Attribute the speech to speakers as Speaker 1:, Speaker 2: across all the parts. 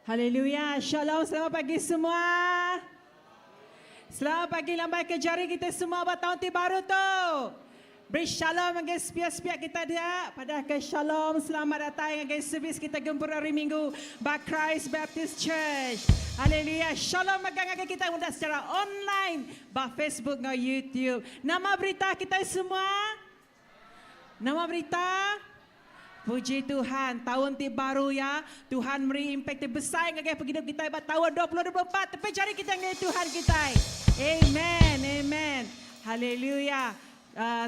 Speaker 1: Haleluya. Shalom, selamat pagi semua. Selamat pagi lambai ke jari kita semua ba taun ti baru tu. Beri shalom ngagai sepiak-sepiak kita dia. Padah ke shalom, selamat datai ngagai servis kita gempuru hari Minggu ba Christ Baptist Church. Haleluya. Shalom mega ngagai kita udah secara online ba Facebook enggau YouTube. Nama berita kita semua? Nama berita? Puji Tuhan, taun ti baru ya, Tuhan meri impact ti besai ngagai pengidup kitai ba taun 2024. Tepi jari kitai ngagai Tuhan kitai. Amen. Amen. Haleluya.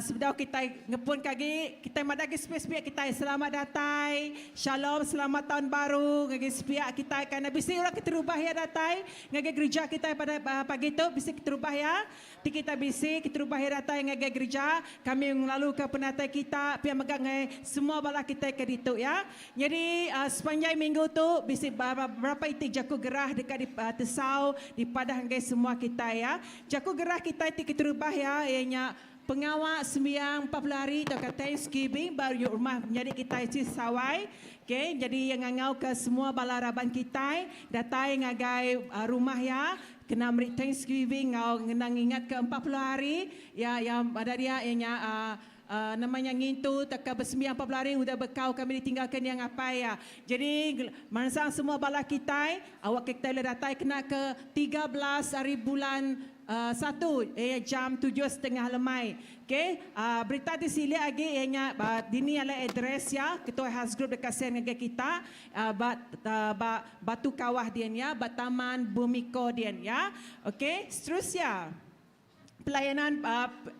Speaker 1: Sebedau kitai ngepun ke agi, kitai madah agi sepiak-sepiak kitai selamat datai. Shalom, selamat taun baru ngagai sepiak kitai kerana bisi orang keterubah iya datai ngagai gerija kitai pada pagi tu, bisi keterubah iya. Ti kita bisi keterubah iya datai ngagai gerija, kami ngelaluka penatai kita pia mega ngagai semua bala kitai ke ditu ya. Nyadi sepanjai minggu tu bisi beberapa iti jaku gerah deka ditesau dipadah ngagai semua kitai ya. Jaku gerah kitai ti keterubah iya iya nya pengawa sembiang 40 hari tauka Thanksgiving ba rumah menyadi kitai Sis Sawai. Okay, nyadi iya ngangauka semua bala raban kitai datai ngagai rumah iya. Kena meri thanksgiving enggau ngena ngingatka 40 hari iya iya madah dia iya nya uhh nama nya ngintu tauka besembiang 40 hari udah bekau kami ditinggalka niang apai iya. Jadi meransang semua bala kitai awakka kitai ulih datai kena ke 13 hari bulan uhh satu iya jam tujuh setengah lemai. Ok berita ti silik agi iya nya dini alai address iya ketuai house group deka send ngagai kita. Ba ba Batu Kawah dian ya, ba Taman Bumiko dian ya. Okey, seterusnya pelayanan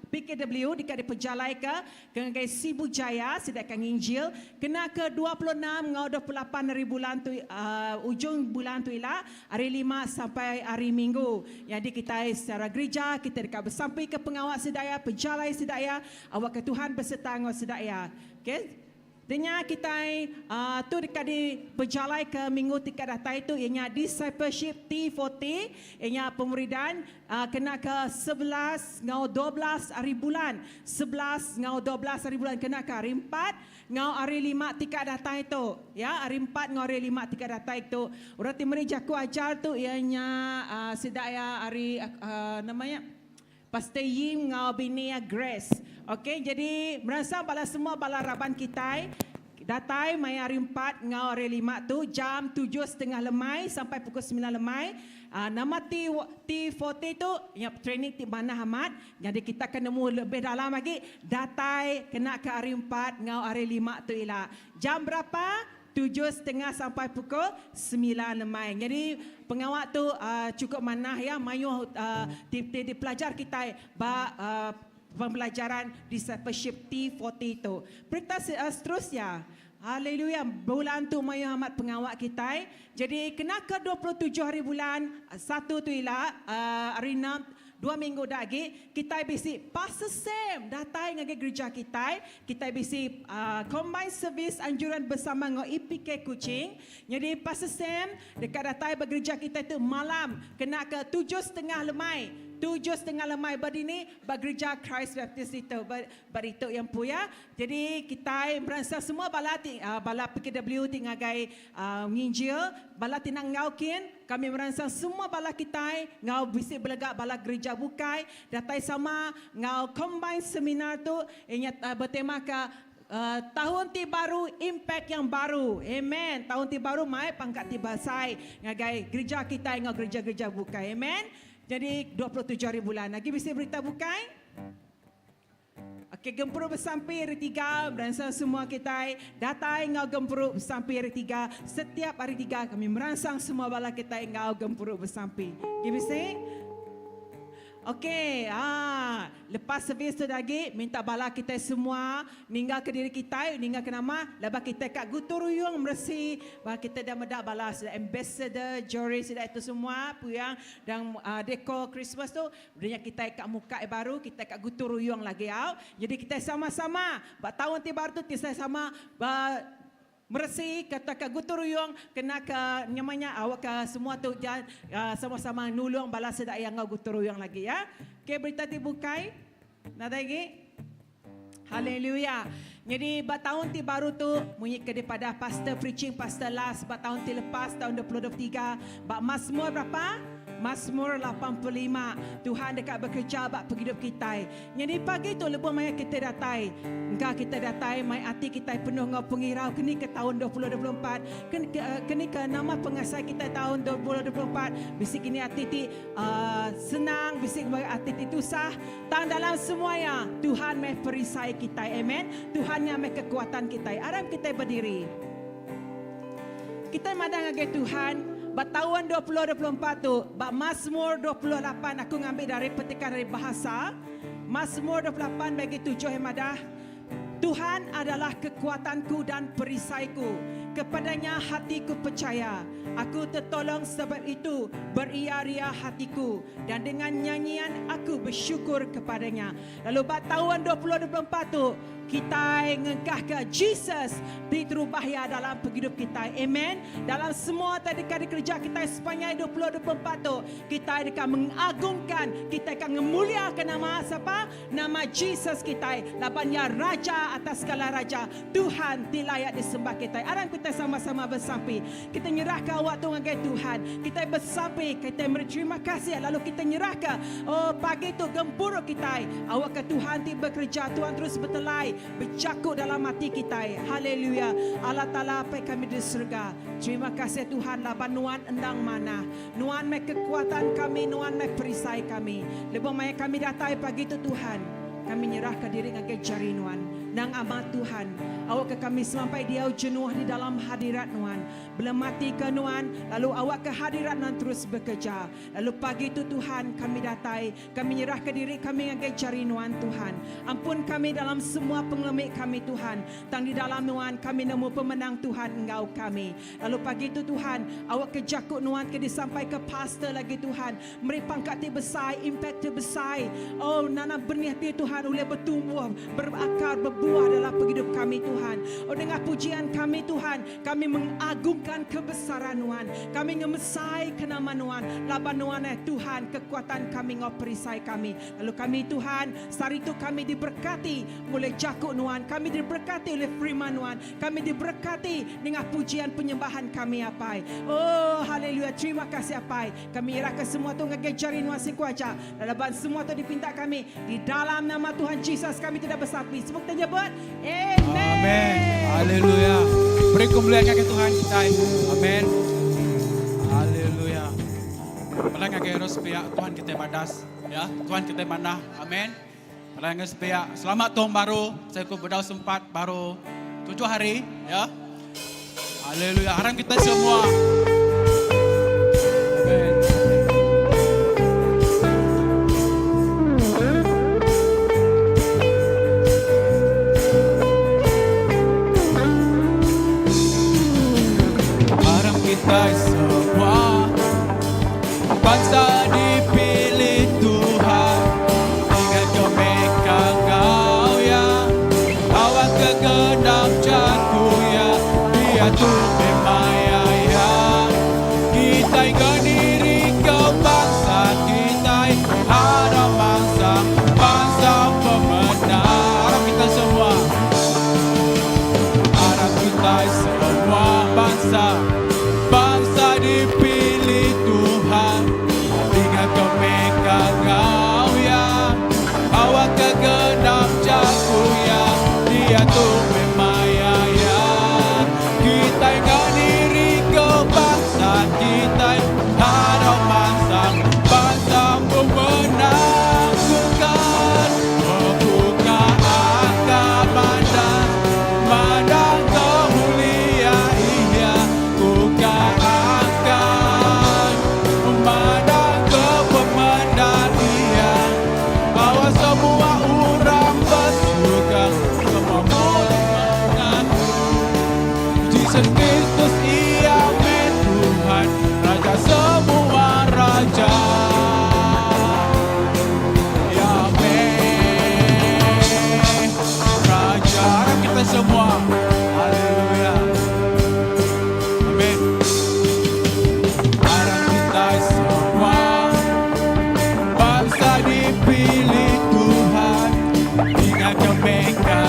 Speaker 1: PKW deka dipejalaika ke ngagai Sibu Jaya sida ka nginjil kena ke 26 enggau 28 hari bulan tu ujung bulan tu ila hari Lima sampai hari Minggu. Nyadi kitai secara gerija kitai deka besampika pengawa sida iya, pejalai sida iya awakka Tuhan besereta enggau sida iya. Okey. Denya kitai tu deka dipejalaika minggu ti ka datai tu iya nya Discipleship T40 iya nya pemuridan kena ke 11 enggau 12 hari bulan. 11 enggau 12 hari bulan kena ke hari empat enggau hari lima ti ka datai tu. Ya hari empat enggau hari lima ti ka datai tu. Orang ti meri jaku ajar tu iya nya sida iya ari nama nya Pastor Yim enggau bini iya Grace. Ok jadi meransang bala semua bala raban kitai datai maya hari empat enggau hari lima tu jam tujuh setengah lemai sampai pukul semilan lemai. Aaa nama T T40 tu nya training ti manah amat nyadi kita ke nemu lebih dalam agi datai kena ke hari empat enggau hari lima tu ila. Jam berapa? Tujuh setengah sampai pukul semilan lemai. Nyadi pengawa tu chukup manah iya mayuh ti dipelajar kitai ba pembelajaran discipleship T40 tu. Perintah seterusnya, Haleluya bulan tu mayuh amat pengawa kitai. Jadi kena ke 27 hari bulan satu tu ila hari enam Dua minggu da agi, kitai bisi Pastor Sam datai ngagai gerija kitai. Kitai bisi combined service anjuran bersama enggau EPK Kuching. Nyadi Pastor Sam deka datai ba gerija kitai tu malam kena ke tujuh setengah lemai. Tujuh setengah lemai ba dini? Ba gerija Christ Baptist ditu ba ba ditu iya empu iya. Jadi kitai meransang semua bala ti bala PKW ti ngagai nginjil, bala ti nang enggau kin, Kami meransang semua bala kitai enggau bisi belega bala gerija bukai datai sama enggau combine seminar tu iya nya betemaka Tahun ti Baru Impact Yang Baru. Amen. Tahun ti baru mai pangkat ti besai ngagai gerija kitai enggau gerija-gerija bukai. Amen. Jadi 27 hari bulan. Agi bisi berita bukai? Okey, gempuru besampi hari tiga, meransang semua kitai datai enggau gempuru besampi hari tiga. Setiap hari tiga kami meransang semua bala kitai enggau gempuru besampi. Okey bisi? Okey, ah, lepas servis tu agi minta bala kitai semua ninggalka diri kitai, ninggalka nama laban kitai ka gutung ruyung meresi ba kitai dah meda bala sida ambassador, jury sida itu semua puyang dan dekor Christmas tu. Udah nya kitai ka muka iya baru, kitai ka gutung ruyung lagi au. Jadi kitai sama-sama ba taun ti baru tu kitai sama ba meresi kata ka gutung ruyung kena ka nyema nya awakka semua tu ja sama-sama nulung bala sida iya enggau gutung ruyung lagi ya. Okey berita ti bukai nadai agi. Haleluya. Nyadi ba taun ti baru tu, munyi ke dipadah pastor preaching pastor last ba taun ti lepas taun 2023 ba Masmur berapa? Masmur 85. Tuhan deka bekereja ba pengidup kitai. Nyadi pagi tu lebuh maya kitai datai, engka kitai datai mai ati kitai penuh enggau pengirau keni ke taun 2024, keni ke nama pengasai kitai taun 2024, bisi kini ati ti senang, bisi ati ti tusah. Tang dalam semua iya, Tuhan meh perisai kitai. Amen. Tuhan nya meh kekuatan kitai. Aram kitai bediri. Kitai madah ngagai Tuhan, ba taun 2024 tu, ba Masmur 28 aku ngambi dari petikan dari bahasa, Masmur 28 bagi tujuh iya madah, Tuhan adalah kekuatanku dan perisaiku. Kepadanya hatiku percaya. Aku tertolong sebab itu beria-ria hatiku dan dengan nyanyian aku bersyukur kepadanya. Lalu ba taun 2024 tu, kitai ngengkahka Jesus ti terubah iya dalam pengidup kitai. Amen. Dalam semua ti deka dikereja kitai sepanjai 2024 tu, kitai deka mengagungkan, kitai ka ngemuliaka nama sapa? Nama Jesus kitai laban Iya Raja atas segala raja, Tuhan ti layak disembah kitai. Aram kitai sama-sama besampi. Kitai nyerahka awak tu ngagai Tuhan. Kitai besampi, kitai meri terima kasih lalu kitai nyerahka oh pagi tu gempuru kitai. Awakka Tuhan ti bekereja, Tuhan terus betelai, bejaku dalam ati kitai. Haleluya. Allah Taala Apai kami di serega, terima kasih Tuhan laban Nuan endang manah. Nuan meh kekuatan kami, Nuan meh perisai kami. Lebuh maya kami datai pagi tu Tuhan, kami nyerahka diri ngagai jari Nuan. Nang amat Tuhan, awakka kami semampai diau jenuh di dalam hadirat Nuan, belematika Nuan, lalu awakka hadirat Nuan terus bekereja. Lalu pagi tu Tuhan, kami datai, kami nyerahka diri kami ngagai jari Nuan Tuhan. Ampun kami dalam semua pengelemi kami Tuhan, tang di dalam Nuan kami nemu pemenang Tuhan enggau kami. Lalu pagi tu Tuhan, awakka jaku Nuan ke disampaika pastor lagi Tuhan, meri pangkat ti besai, impact ti besai. Oh, nanam benih ti Tuhan ulih betumbuh, berakar, bebuah dalam pengidup kami Tuhan. Oh, nengah pujian kami Tuhan, kami mengagungkan kebesaran Nuan. Kami ngemesaika nama Nuan, laban Nuan eh Tuhan kekuatan kami enggau perisai kami. Lalu kami Tuhan, sehari tu kami diberkati oleh jaku Nuan, kami diberkati oleh firman Nuan. Kami diberkati nengah pujian penyembahan kami Apai. Oh haleluya terima kasih Apai. Kami nyerahka semua tu ngagai jari nuan siku aja. Laban semua tu dipinta kami di dalam nama Tuhan Jesus kami ti udah besapi. Semua kita nyebut Amen.
Speaker 2: Amen. Haleluya. Beri kemuliaan ngagai Tuhan kitai. Amen. Haleluya. Bala ngagai terus pia Tuhan kitai badas ya. Tuhan kitai manah. Amen. Bala ngagai sepiak, selamat tahun baru. Saya ku bedau sempat baru tujuh hari ya. Haleluya. Harap kita semua. Amen. Harap kita semua Bangsa dipilih Tuhan Ingat ke meka kau ya Awak ke genap jaku ya Dia tu memaya ya Kita diri ke bangsa kita Ada bangsa Bangsa pemenang Harap kita semua Harap kita semua bangsa Bangsa dipilih Tuhan Tinggal ke Mekah kau ya Awak ke genap jaku ya Dia tu memaya ya Kita diri ke bangsa kita Ada bangsa Bangsa pemenang Bukan Bukan akan mandang Mandang kemulia iya Bukan akan Memandang ke pemenang iya Bahwa semua orang bersuka Semua mulut mengaku Jesus Kristus ia Tuhan Raja semua raja Ya Raja Harap kita semua Haleluya Amin Harap kita semua Bangsa dipilih Tuhan Ingat ke Mekah.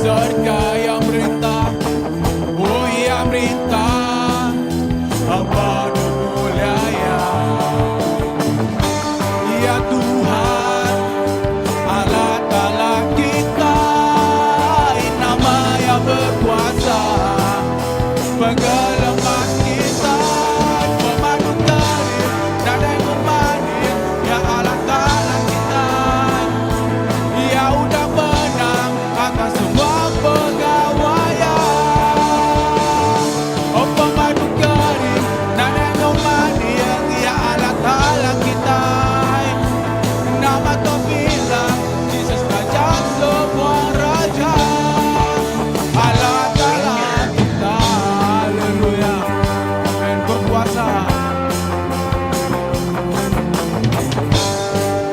Speaker 2: sorga yang merintah Oh yang merintah Penuh mulia ya Ya Tuhan Allah Ta'ala kita Nama yang berkuasa Pengelepas kita Pemandu karir Nadai membanding Ya Allah Ta'ala kita Ya udah menang Atas semua pegawaian Oh pemandu kering Nadai membanding Ya Allah Ta'ala kita Nama kau bilang Jesus Raja semua raja Allah Ta'ala kita Haleluya Amin berkuasa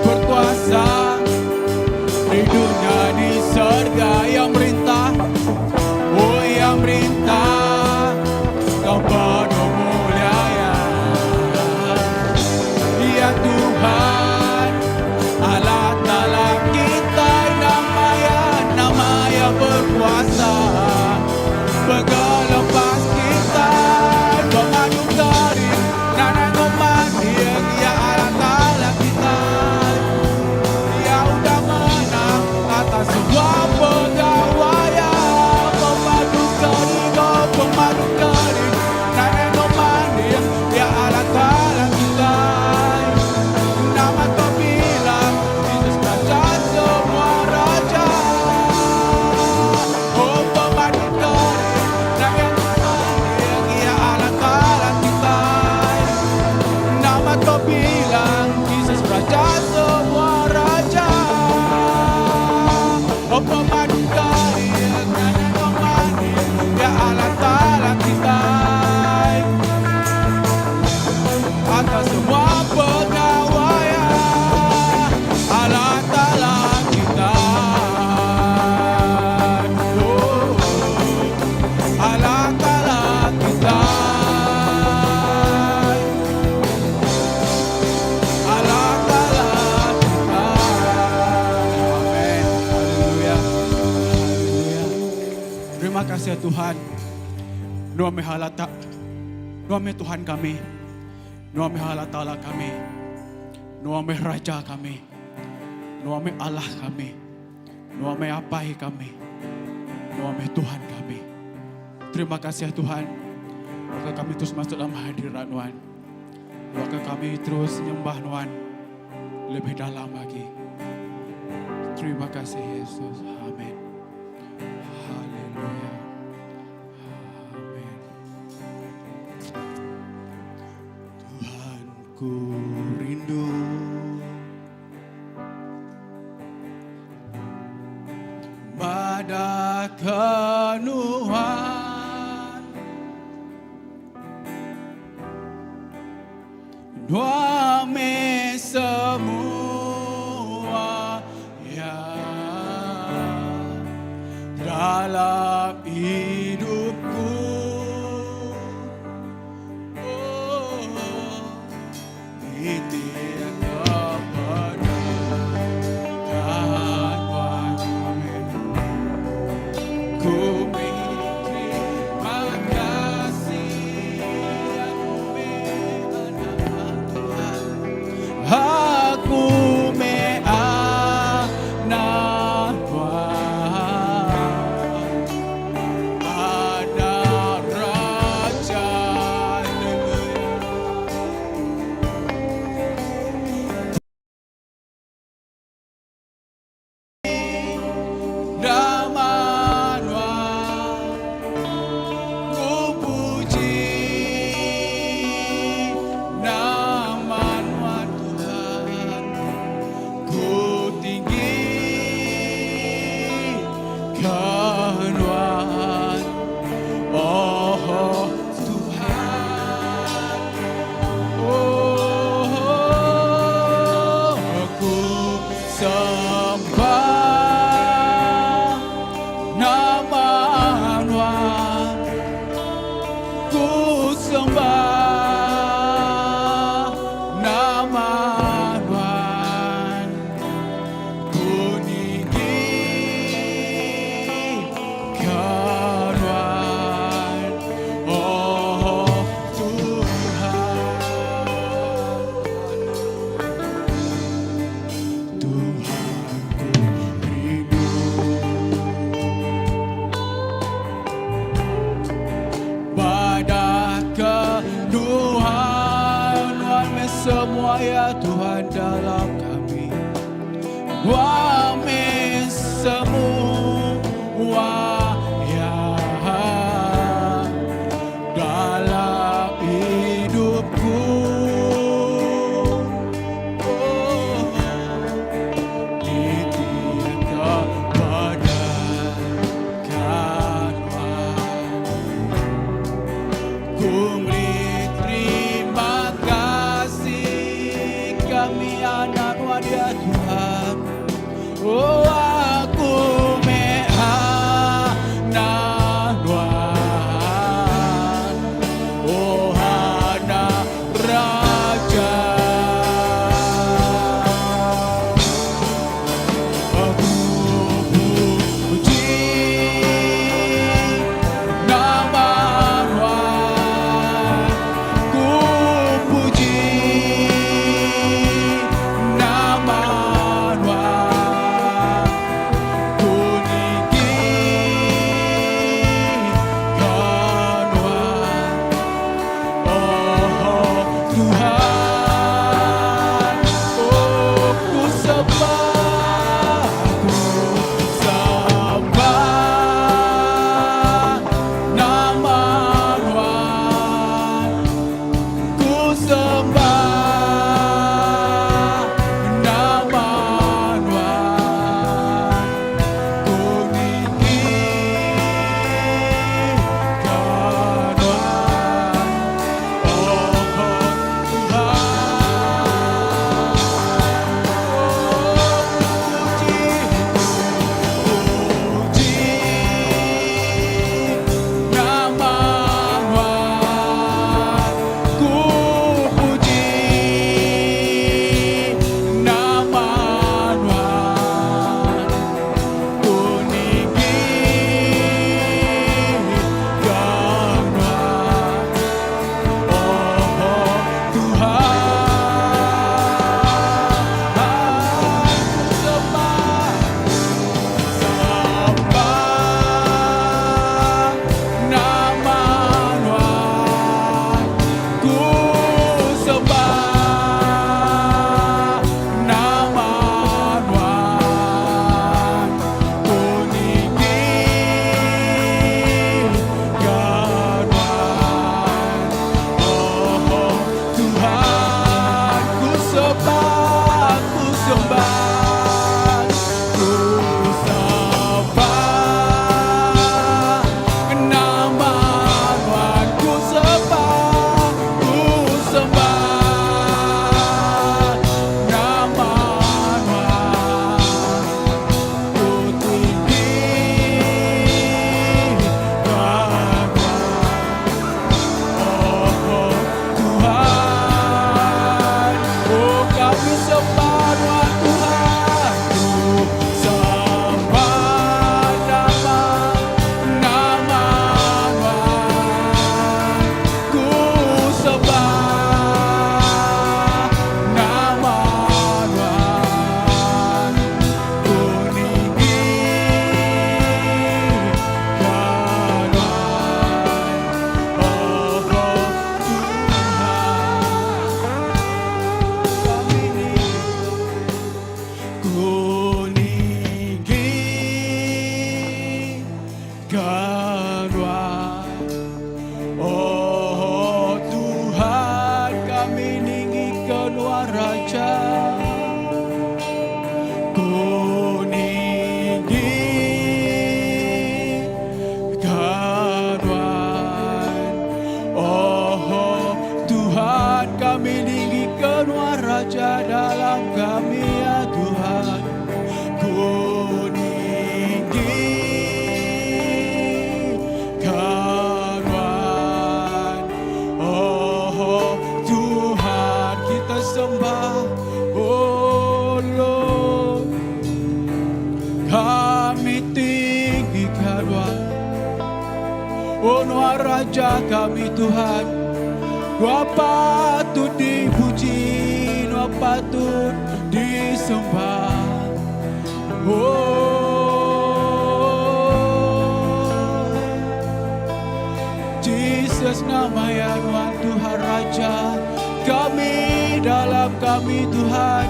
Speaker 2: Berkuasa Di dunia di surga yang merintah Oh yang merintah Kau penuh mulia ya Ya Tuhan Allah Ta'ala kita Nama ya, nama yang berkuasa Pengelepas kita Pemadu kering Nana ngomanding Ya Allah Ta'ala kita Ya udah menang Atas semua pegawaian Pemadu kering Oh pemadu kering Nana ngomanding Ya Allah Ta'ala kita Nama kau bilang Jesus Raja semua raja Oh pemadu kering Nana ngomanding Ya Allah Ta'ala kita Nama kau bilang Jesus Raja semua raja Oh pemadu kering Nana ngomanding Ya Allah Ta'ala kita Atas semua pegawaian Allah Ta'ala kita Oh Allah Ta'ala kita Allah Ta'ala kita Amin Haleluya Haleluya Terima kasih ya Tuhan Nuan meh Allah ta Nuan meh Tuhan kami Nuan meh Allah Ta'ala kami Nuan meh Raja kami Nuan meh Allah kami Nuan meh Apai kami Nuan meh Tuhan kami Terima kasih ya Tuhan Maka kami terus masuk dalam hadirat Nuan Maka kami terus nyembah Nuan lebih dalam lagi. Terima kasih Yesus. Amin. Haleluya. Amin. Tuhan ku rindu pada kenuhan Nuan meh semua ya dalam hidupku. Oh, titik kepada Tuhan. Amin. Ku terima kasih aku anak Tuhan. Aku me anak Tuhan. Anak Raja. Haleluya. Nama Nuan ku puji nama Nuan Tuhan ku tinggi ke Nuan oh Tuhan oh ku sembah nama Nuan ku sembah nama Nuan ku tinggi semua ya Tuhan dalam kami. Nuan meh semua ya dalam hidupku. Oh, nitihka peneka Nuan. Ku meri terima kasih kami anak Nuan ya Tuhan. Oh aku meh anak Nuan. Oh anak raja. Aku puji nama Nuan. Ku puji nama Nuan. Ku ninggikan Nuan. Oh Tuhan, oh ku sembah, ku sembah nama Nuan. Ku sembah nama Nuan. Ku ninggikan Nuan. Oh Tuhan, oh puji, puji nama Nuan. Ku puji nama Nuan. Ku ninggikan Nuan. Oh Tuhan, ku sembah, sembah nama Nuan. Ku sembah nama Nuan. Ku ninggikan Nuan. Oh Tuhan, ku sembah, ku sembah, ku sembah nama Nuan. Ku sembah, ku sembah nama Nuan. Ku tinggikan Nuan. Oh Tuhan, oh kami sembah Nuan Tuhan, ku sembah nama nama Nuan, ku sembah nama Nuan, ku ninggikan Nuan. Oh Tuhan, kami ku ninggikan Nuan. Oh Tuhan, kami ninggikan Nuan Raja. Ku ninggikan Nuan. Oh Tuhan, kami ninggikan Nuan Raja dalam kami ya Tuhan. Ku ninggikan Nuan. Oh Tuhan, kita sembah. Oh Lord, kami tinggikan Nuan. Oh Nuan Raja kami Tuhan, Nuan patut dipuji, Nuan patut disembah. Oh Jesus nama ya Nuan Tuhan Raja kami dalam. dalam kami Tuhan.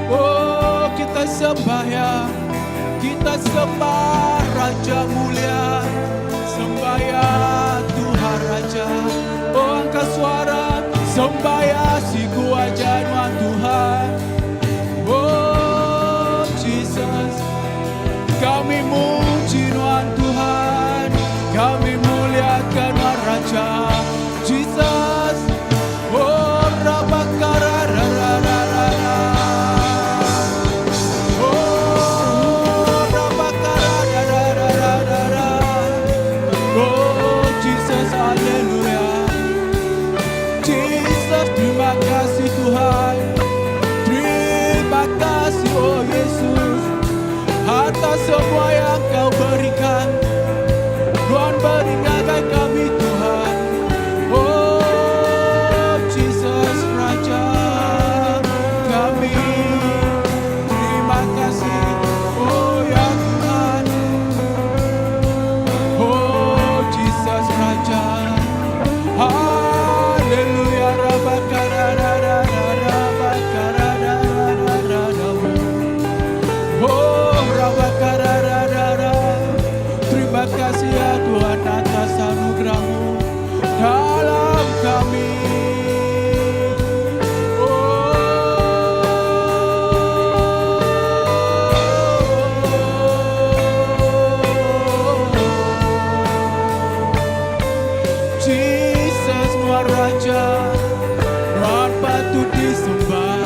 Speaker 2: Oh kita sembah ya. Kita sembah Raja mulia. Sembah ya Tuhan Raja. Oh angkat suara sembah ya siku aja nuan Tuhan. Oh Jesus. Kami muji nuan Tuhan. Kami muliakan nuan Raja. Jesus. Oh rabakararararara. Oh rabakararararara. Oh Jesus haleluya. Jesus terima kasih Tuhan. Terima kasih oh Yesus atas semua yang kau berikan. Tuhan berikan kami Tuhan. Oh Jesus Raja kami terima kasih oh ya Tuhan. Oh Jesus Raja. Haleluya rabakarararara rabakararararara. Oh rabakarararara. Terima kasih ya Tuhan atas anugerahmu dalam kami. Oh Jesus nuan Raja, nuan patut disembah,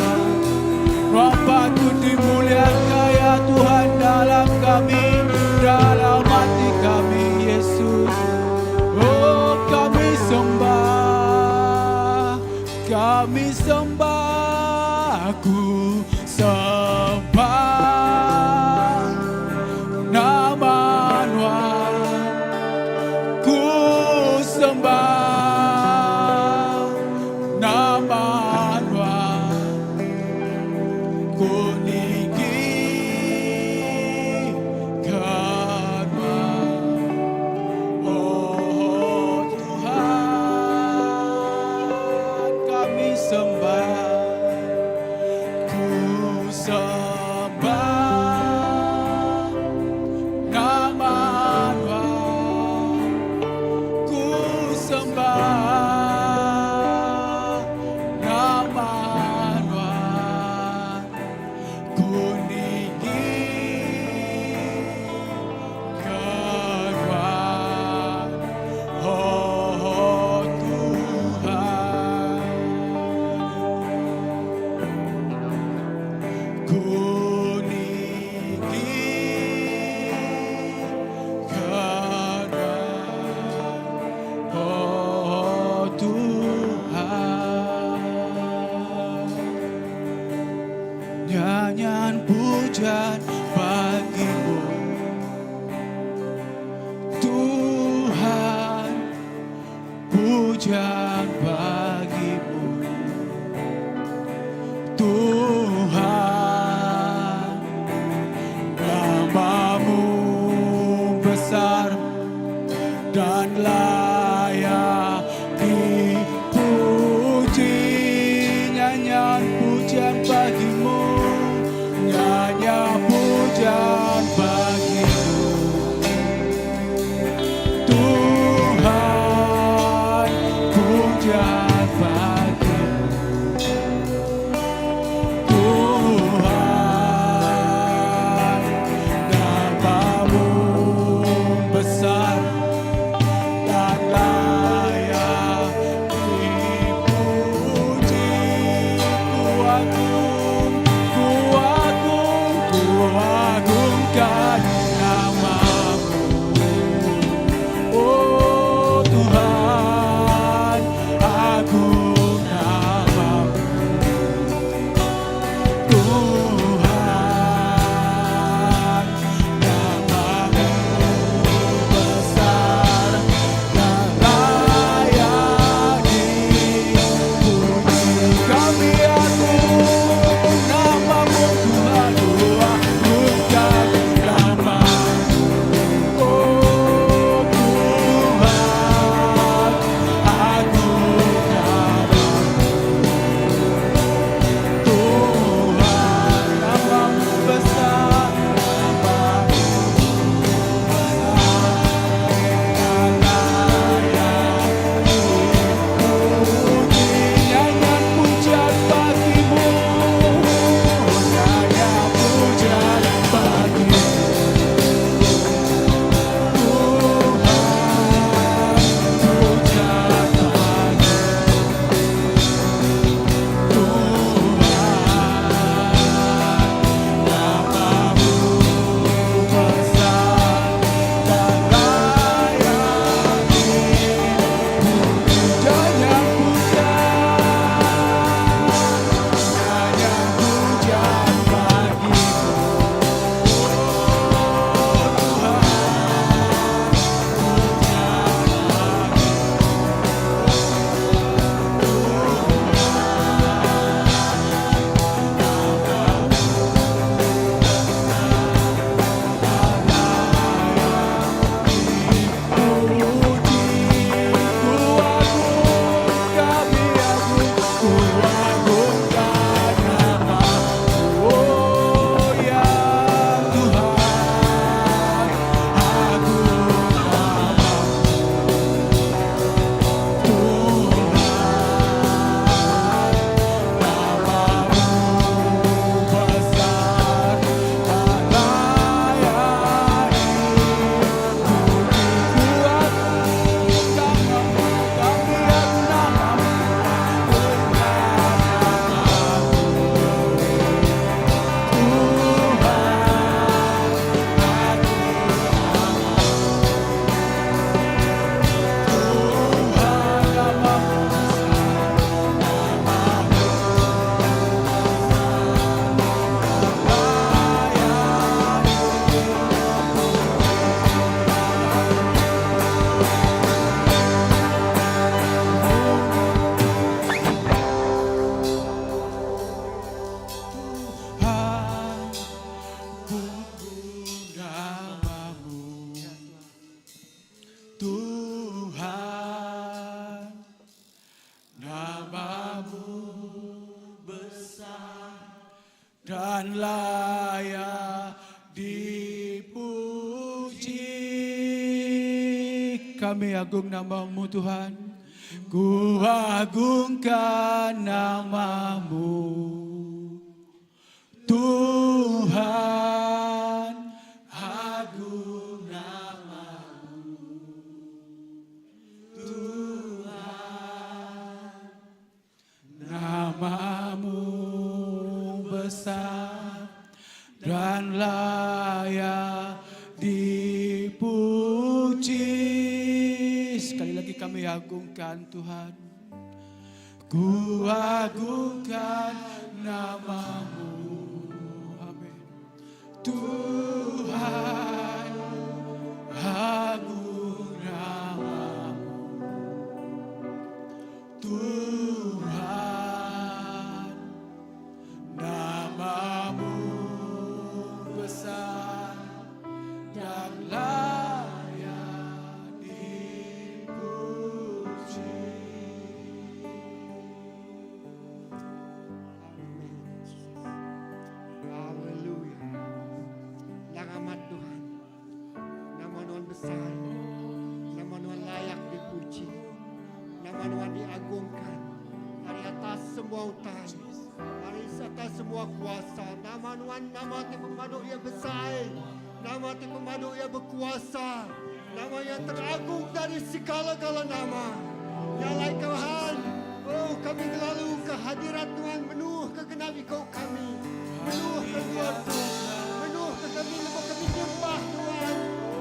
Speaker 2: nuan patut dimuliakan ya Tuhan dalam kami, dalam hati kami Yesus. Oh kami sembah, kami sembah, aku sembah nama Nuan. Ku sembah nama Nuan. Ku ninggikan Nuan. Oh Tuhan, kami sembah. Ku sembah nama Nuan. Ku sembah nama Nuan. Ku ninggikan Nuan. Oh Tuhan. Ku ninggikan Nuan. Oh Tuhan. Nyanyian pujian bagimu Tuhan, pujian bagimu Tuhan. Namamu besar dan layak dipuji. Nyanyian pujian bagimu, nyanyian pujian bagimu Tuhan, pujian bagimu Tuhan. Namamu besar dan layak dipuji. Ku agung, ku agung, ku agungkan namamu. Oh Tuhan, agung namamu Tuhan. Namamu besar dan layak dipuji. Kami agung namamu Tuhan, ku agungkan namamu. Kami agung namamu Tuhan. Ku agungkan namamu Tuhan agung namamu Tuhan Namamu besar dan layak dipuji. Sekali lagi kami agungkan Tuhan. Ku agungkan namamu. Amin. Tuhan agung namamu. Tuhan namamu besar dan layak dipuji.
Speaker 3: Amen. Haleluya. Yang amat Tuhan. Nama Nuan besar. Nama Nuan layak dipuji. Nama Nuan diagungkan. Ari atas semua utai. Ari atas semua kuasa. Nama Nuan nama ti pemadu ia besar. Nama ti pemadu ia berkuasa. Nama yang teragung dari segala-gala nama. Ya alai Tuhan. Oh kami lalu kehadirat Tuhan menuh ke genap iko kami. Menuh ke luar tu. Menuh ke kami lebuh kami nyembah Tuhan.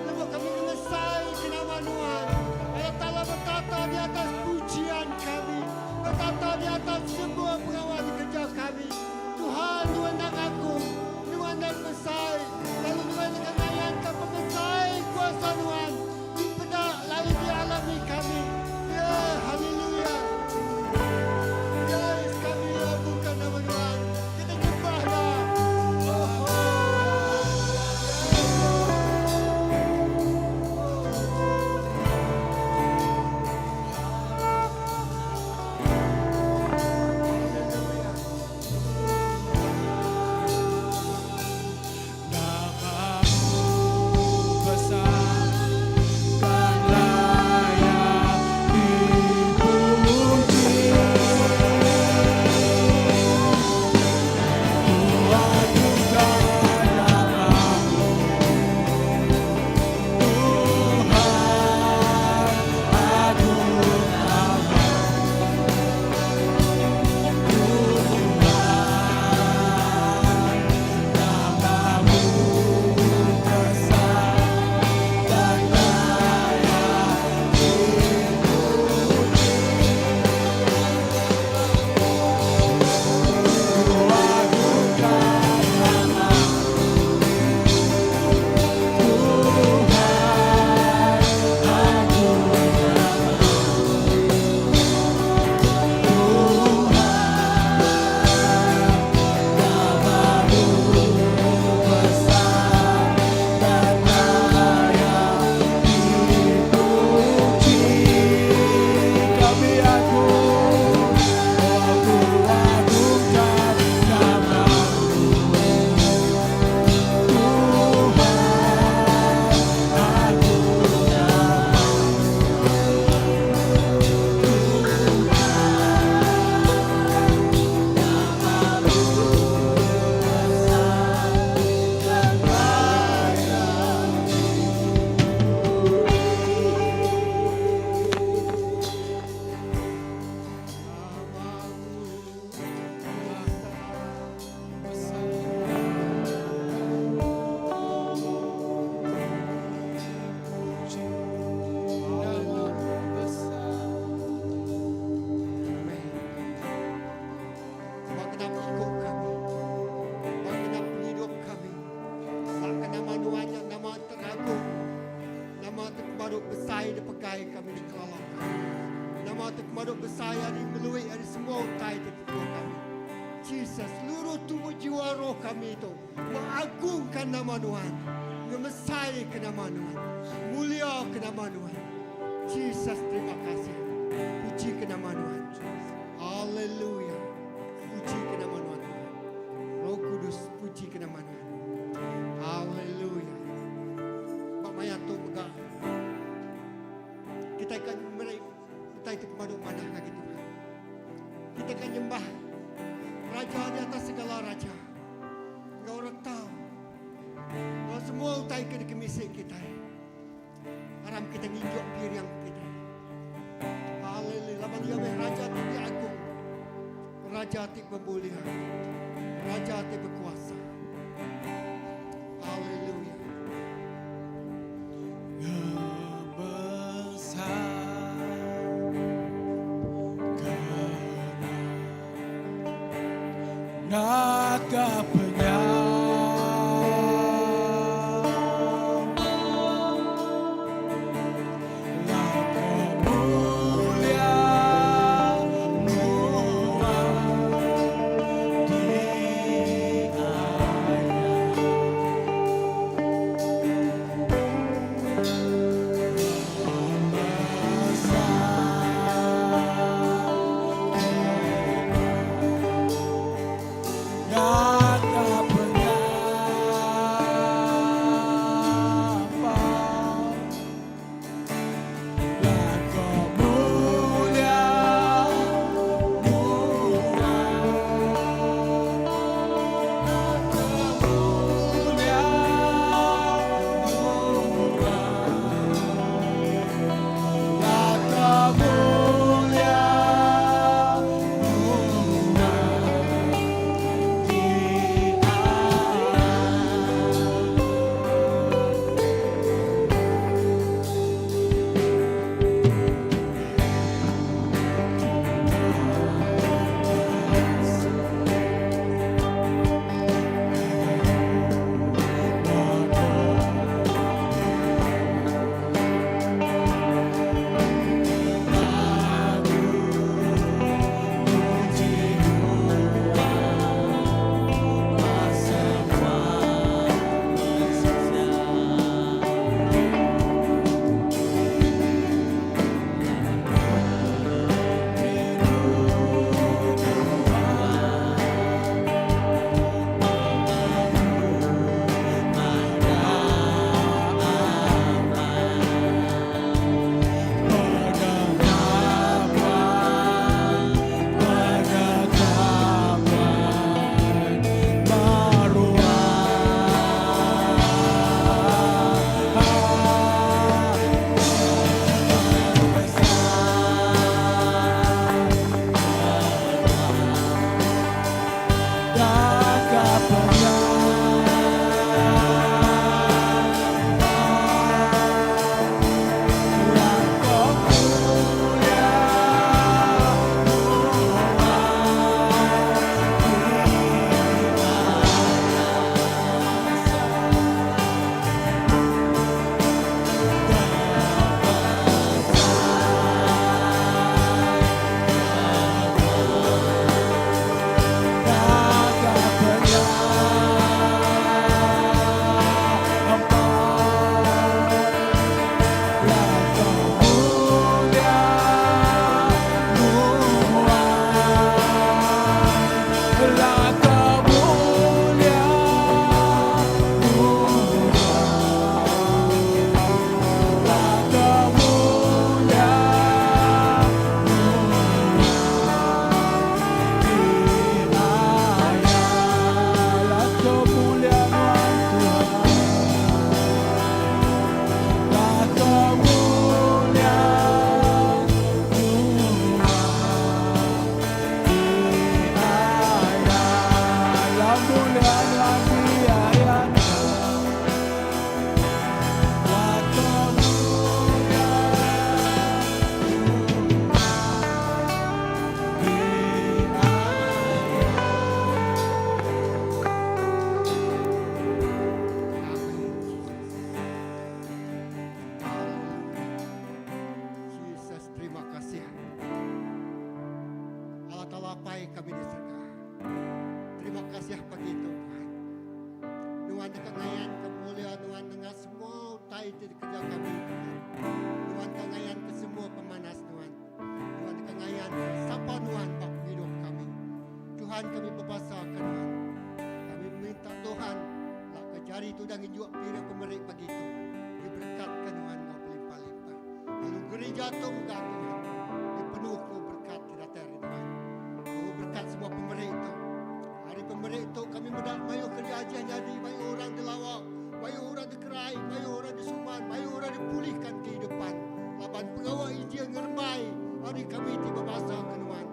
Speaker 3: Lebuh kami ngemesai ke nama Tuhan. Allah Ta'ala bertata di atas pujian kami. Bertata di atas semua pengawal kerja kami. Tuhan, Tuhan yang agung. Tuhan yang besar. Lalu Tuhan akan ngayankan pemesai kuasa Tuhan. Di pedak lalu dialami kami. Ya, haleluya. Yes, kami agungkan nama Tuhan. Kita nyembah dah. Oh, oh. Haleluya.
Speaker 2: Namamu besar dan layak dipuji. Ku agungkan namamu, Tuhan, agung namamu, Tuhan, namamu besar dan layak dipuji. Ku agungkan namamu, Tuhan, agung namamu, Tuhan, namamu besar dan layak dipuji. Kami agung, oh ku agungkan namamu, Tuhan, agung namamu, Tuhan, namamu besar dan layak
Speaker 3: Amen. Sebab kena ikut kami. Sebab kena penghidup kami. Sebab nama nuannya nama teragung. Nama terpadu besar dipegai kami di kelala kami. Nama terpadu besar yang melalui dari semua utai di tubuh kami. Jesus, seluruh tubuh jiwa roh kami itu mengagungkan nama Tuhan. Ngemesai ke nama Tuhan. Mulia ke nama Tuhan. Jesus, terima kasih. Puji ke nama Tuhan. Haleluya. Puji ke nama Tuhan. Roh Kudus, puji ke nama Tuhan. Haleluya. Pak Maya tu pegang. Kitai ka meri utai ti pemadu manah ngagai Tuhan. Kitai ka nyembah Raja di atas segala raja enggau reta enggau semua utai ke dikemisi kitai. Aram kitai nginjuk piring kitai. Haleluya. Laban iya meh Raja ti diagung. Raja ti bemulia. Raja ti bekuasa. Haleluya.
Speaker 2: Naka
Speaker 3: Jesus terima kasih. Allah Taala Apai kami di surga. Terima kasih pagi tu Tuhan. Nuan deka ngayan ke mulia Nuan nengah semua utai ti dikereja kami Tuhan. Nuan ka ngayan ke semua pemanas Nuan. Nuan deka ngayan ke sapa Nuan ba pengidup kami. Tuhan kami bebasa ke Nuan. Kami minta Tuhan lak ke jari tudah ngenjuk piring pemeri pagi tu diberekatka Nuan enggau belimpah-limpah. Lalu. Gerija tu mega Tuhan dipenuh enggau berekat ti datai ari Nuan. Lalu berekat semua pemeri tu. Ari pemeri tu kami meda mayuh kereja ajih nyadi, mayuh orang dilawa, mayuh orang dikerai, mayuh orang disuman, mayuh orang dipulihkan kehidupan laban pengawa injil ngerembai ari kami ti bebasa ke Nuan,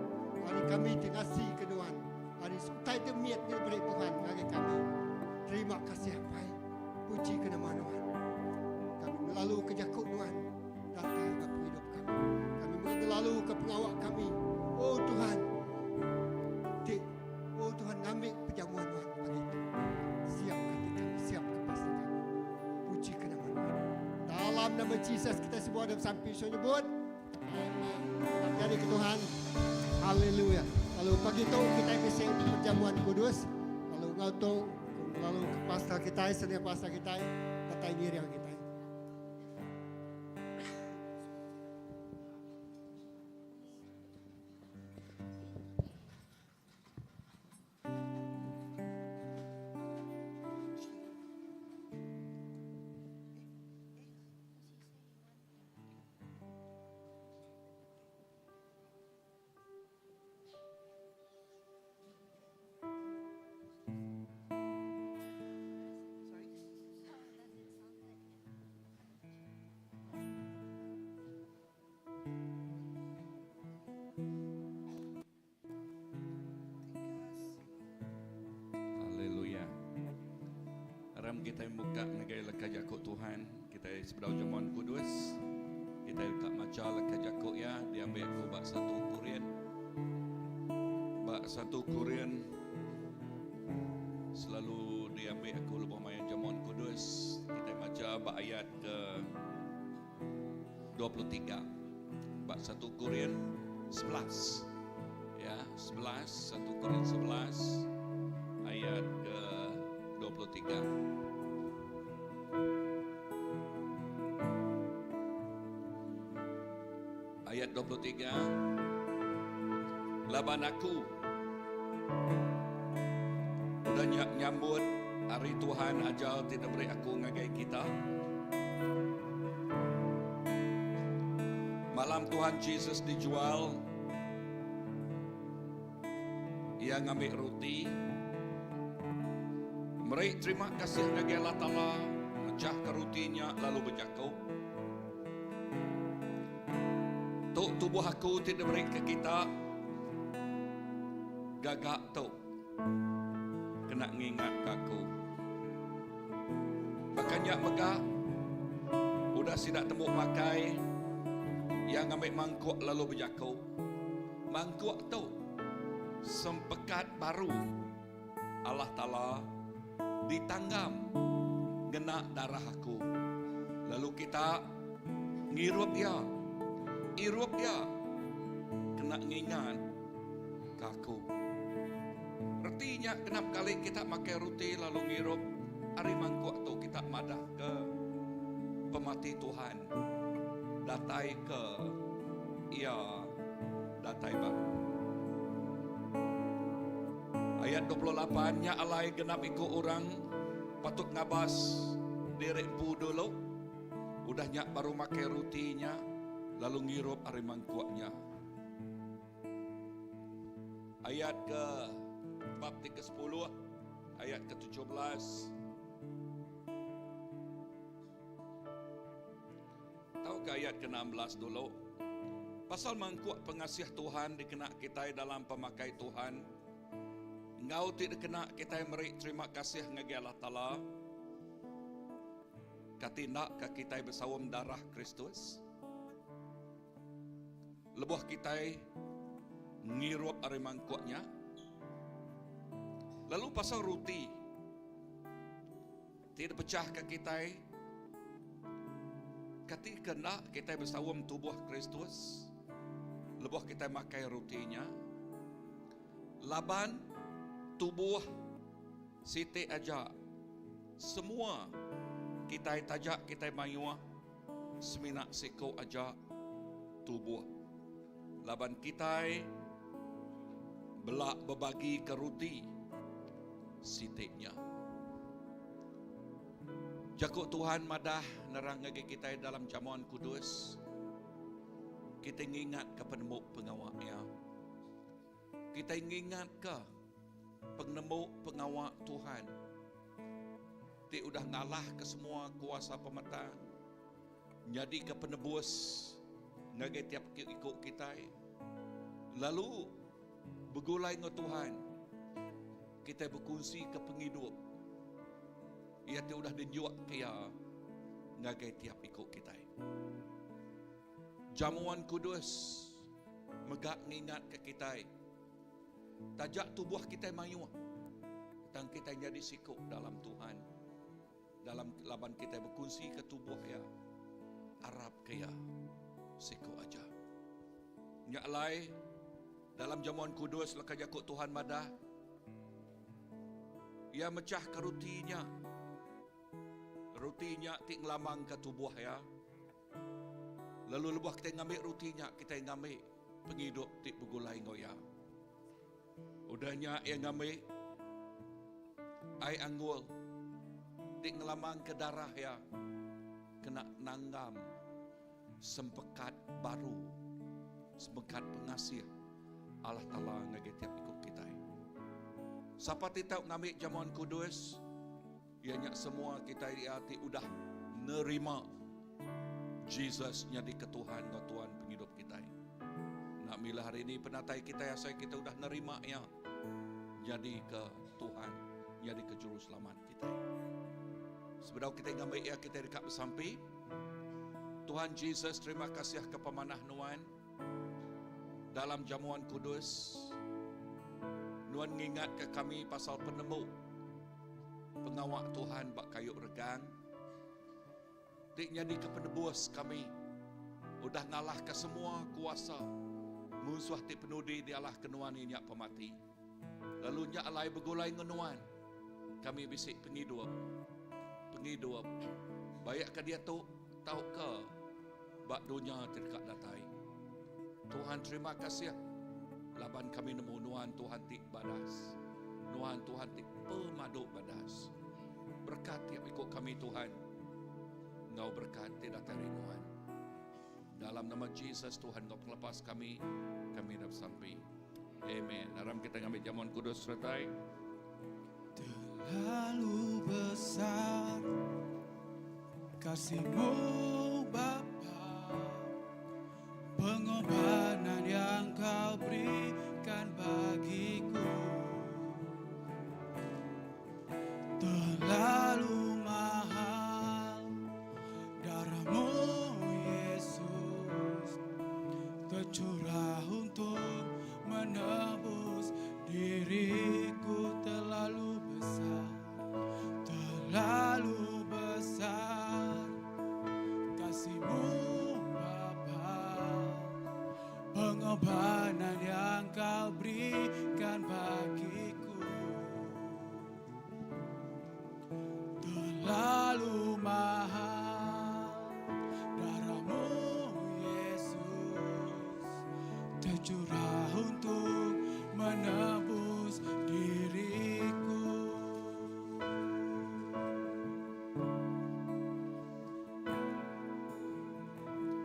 Speaker 3: ari kami ti ngasi ke Nuan, ari utai ti mit ti diberi Tuhan ngagai kami. Terima kasih Apai. Puji ke nama Nuan. Kami ngelalu ke jaku Nuan datai ba pengidup kami. Kami mega ngelalu ke pengawa kami. Oh Tuhan, ti oh Tuhan ngambi pejamuan Nuan pagi tu. Siap ke ati kami, siap ke pastor kami. Puji ke nama Nuan. Dalam nama Jesus kita semua ada besampi so nyebut. Amen. Jadi ke Tuhan. Haleluya. Lalu pagi tu kita bisi perjamuan kudus. Lalu ngau tu lalu ke pastor kita, senior pastor kita, datai ngiring kita.
Speaker 4: Haleluya. Aram kitai muka ngagai leka jaku Tuhan kitai sebedau jamuan kudus. Kitai deka macha leka jaku iya diambi aku ba satu Korin. Ba satu Korin selalu diambi aku lebuh maya jamuan kudus. Kitai macha ba ayat ke 23 ba satu Korin 11 ya 11 satu Korin 11 ayat ke 23 ayat 23 laban aku udah nyambut ari Tuhan ajar ti diberi aku ngagai kita. Malam Tuhan Jesus dijual, Iya ngambi roti, meri terima kasih ngagai Allah Taala, mechahka roti nya lalu bejaku, Tu tubuh aku ti diberi ke kita, gaga tu kena ngingatka aku. Baka nya mega, udah sida tembu makai, iya ngambi mangkuk lalu bejaku, Mangkuk tu sempekat baru Allah Taala ditanggam ngena darah aku. Lalu kita ngirup iya, irup iya kena ngingatka aku. Reti nya genap kali kita makai ruti lalu ngirup ari mangkuk tu kita madahka pemati Tuhan datai ke iya datai baru. Ayat 28 nya alai genap iku orang patut ngabas diri empu dulu udah nya baru makai ruti nya lalu ngirup ari mangkuk nya. Ayat ke bab ti ke sepuluh, ayat ke 17. Tauka ayat ke 16 dulu. Pasal mangkuk pengasih Tuhan dikena kitai dalam pemakai Tuhan. Enggau ti dikena kitai meri terima kasih ngagai Allah Taala. Kati enda ka kitai besaum darah Kristus? Lebuh kitai ngirup ari mangkuk nya, lalu pasal ruti ti dipechahka kitai, kati ke enda kitai besaum tubuh Kristus lebuh kitai makai ruti nya? Laban tubuh siti aja semua kitai taja kitai mayuh Semina siku aja tubuh laban kitai bela bebagika ruti siti nya. Jaku Tuhan madah nerang ngagai kitai dalam Jamuan Kudus. Kitai ngingatka penemu pengawa Iya. Kitai ngingatka penemu pengawa Tuhan ti udah ngalahka semua kuasa pemetang, nyadika penebus ngagai tiap iku kitai. Lalu begulai enggau Tuhan, kitai bekunsika pengidup Iya ti udah dinjukka Iya ngagai tiap iku kitai. Jamuan Kudus mega ngingatka kitai, taja tubuh kitai mayuh, tang kitai nyadi siku dalam Tuhan, dalam laban kitai bekunsika tubuh Iya, arapka Iya siku aja. Nya alai, dalam Jamuan Kudus leka jaku Tuhan madah, Iya mechahka ruti nya, ruti nya ti ngelamangka tubuh Iya. Lalu lebuh kitai ngambi ruti nya, kitai ngambi pengidup ti begulai enggau Iya. Udah nya iya ngambi ai anggul ti ngelamangka darah iya kena nanggam sempekat baru, sempekat pengasih Allah Taala ngagai tiap iku kitai. Sapa ti tau ngambi jamuan kudus? Iya nya semua kitai iya ti udah nerima Jesus nyadika Tuhan enggau Tuan pengidup kitai. Enda mila hari ini penatai kitai asai kitai udah nerima iya nyadika Tuhan, nyadika Juruselamat kitai. Sebedau kitai ngambi iya kitai deka besampi. Tuhan Jesus terima kasih ke pemanah nuan dalam jamuan kudus. Nuan ngingatka kami pasal penemu Pengawa Tuhan ba kayu regang ti nyadika penebus kami udah ngalahka semua kuasa munsuh ti penudi dialahka nuan iya nya pemati. Lalu nya alai begulai enggau nuan kami bisi pengidup pengidup baik ke diatu tauka ba dunya ti deka datai. Tuhan terima kasih laban kami nemu nuan Tuhan ti badas. Nuan Tuhan ti pemadu badas. Berkat tiap iku kami Tuhan enggau berkat ti datai ari nuan. Dalam nama Jesus Tuhan enggau pengelepas kami, kami dah besampi. Amen. Aram kita ngambil jamuan kudus sertai.
Speaker 2: Terlalu besar kasihmu Bapa, pengorbanan yang kau berikan bagiku. Terlalu mahal darahmu Yesus, tercurah untuk menebus diriku. Terlalu besar, terlalu besar kasihmu Bapa, pengorbanan yang kau berikan bagiku. Terlalu mahal darahmu Yesus, tercurah untuk menebus diriku.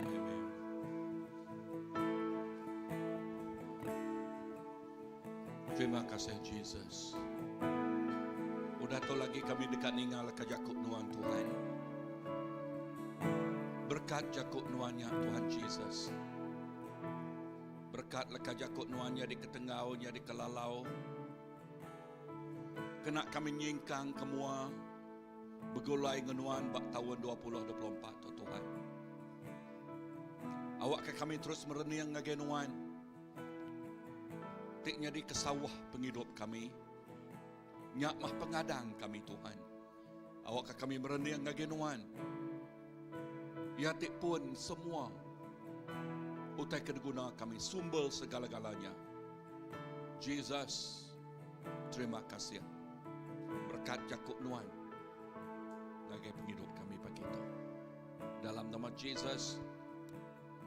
Speaker 4: Amen. Terima kasih Jesus. Udah tu lagi kami deka ninga leka jaku nuan Tuhan. Berkat jaku nuan nya Tuhan Jesus. Berkat leka jaku nuan nya diketenggau nya dikelalau. Kena kami nyingkang ke mua begulai enggau nuan ba taun 2024 tu Tuhan. Awakka kami terus merening ngagai nuan. Ti nyadi kesauh pengidup kami. Nya mah pengadang kami Tuhan. Awakka kami merening ngagai Nuan. Iya ti pun semua utai ke diguna kami, sumber segala-galanya. Jesus, terima kasih berkat jaku Nuan ngagai pengidup kami pagi tu. Dalam nama Jesus,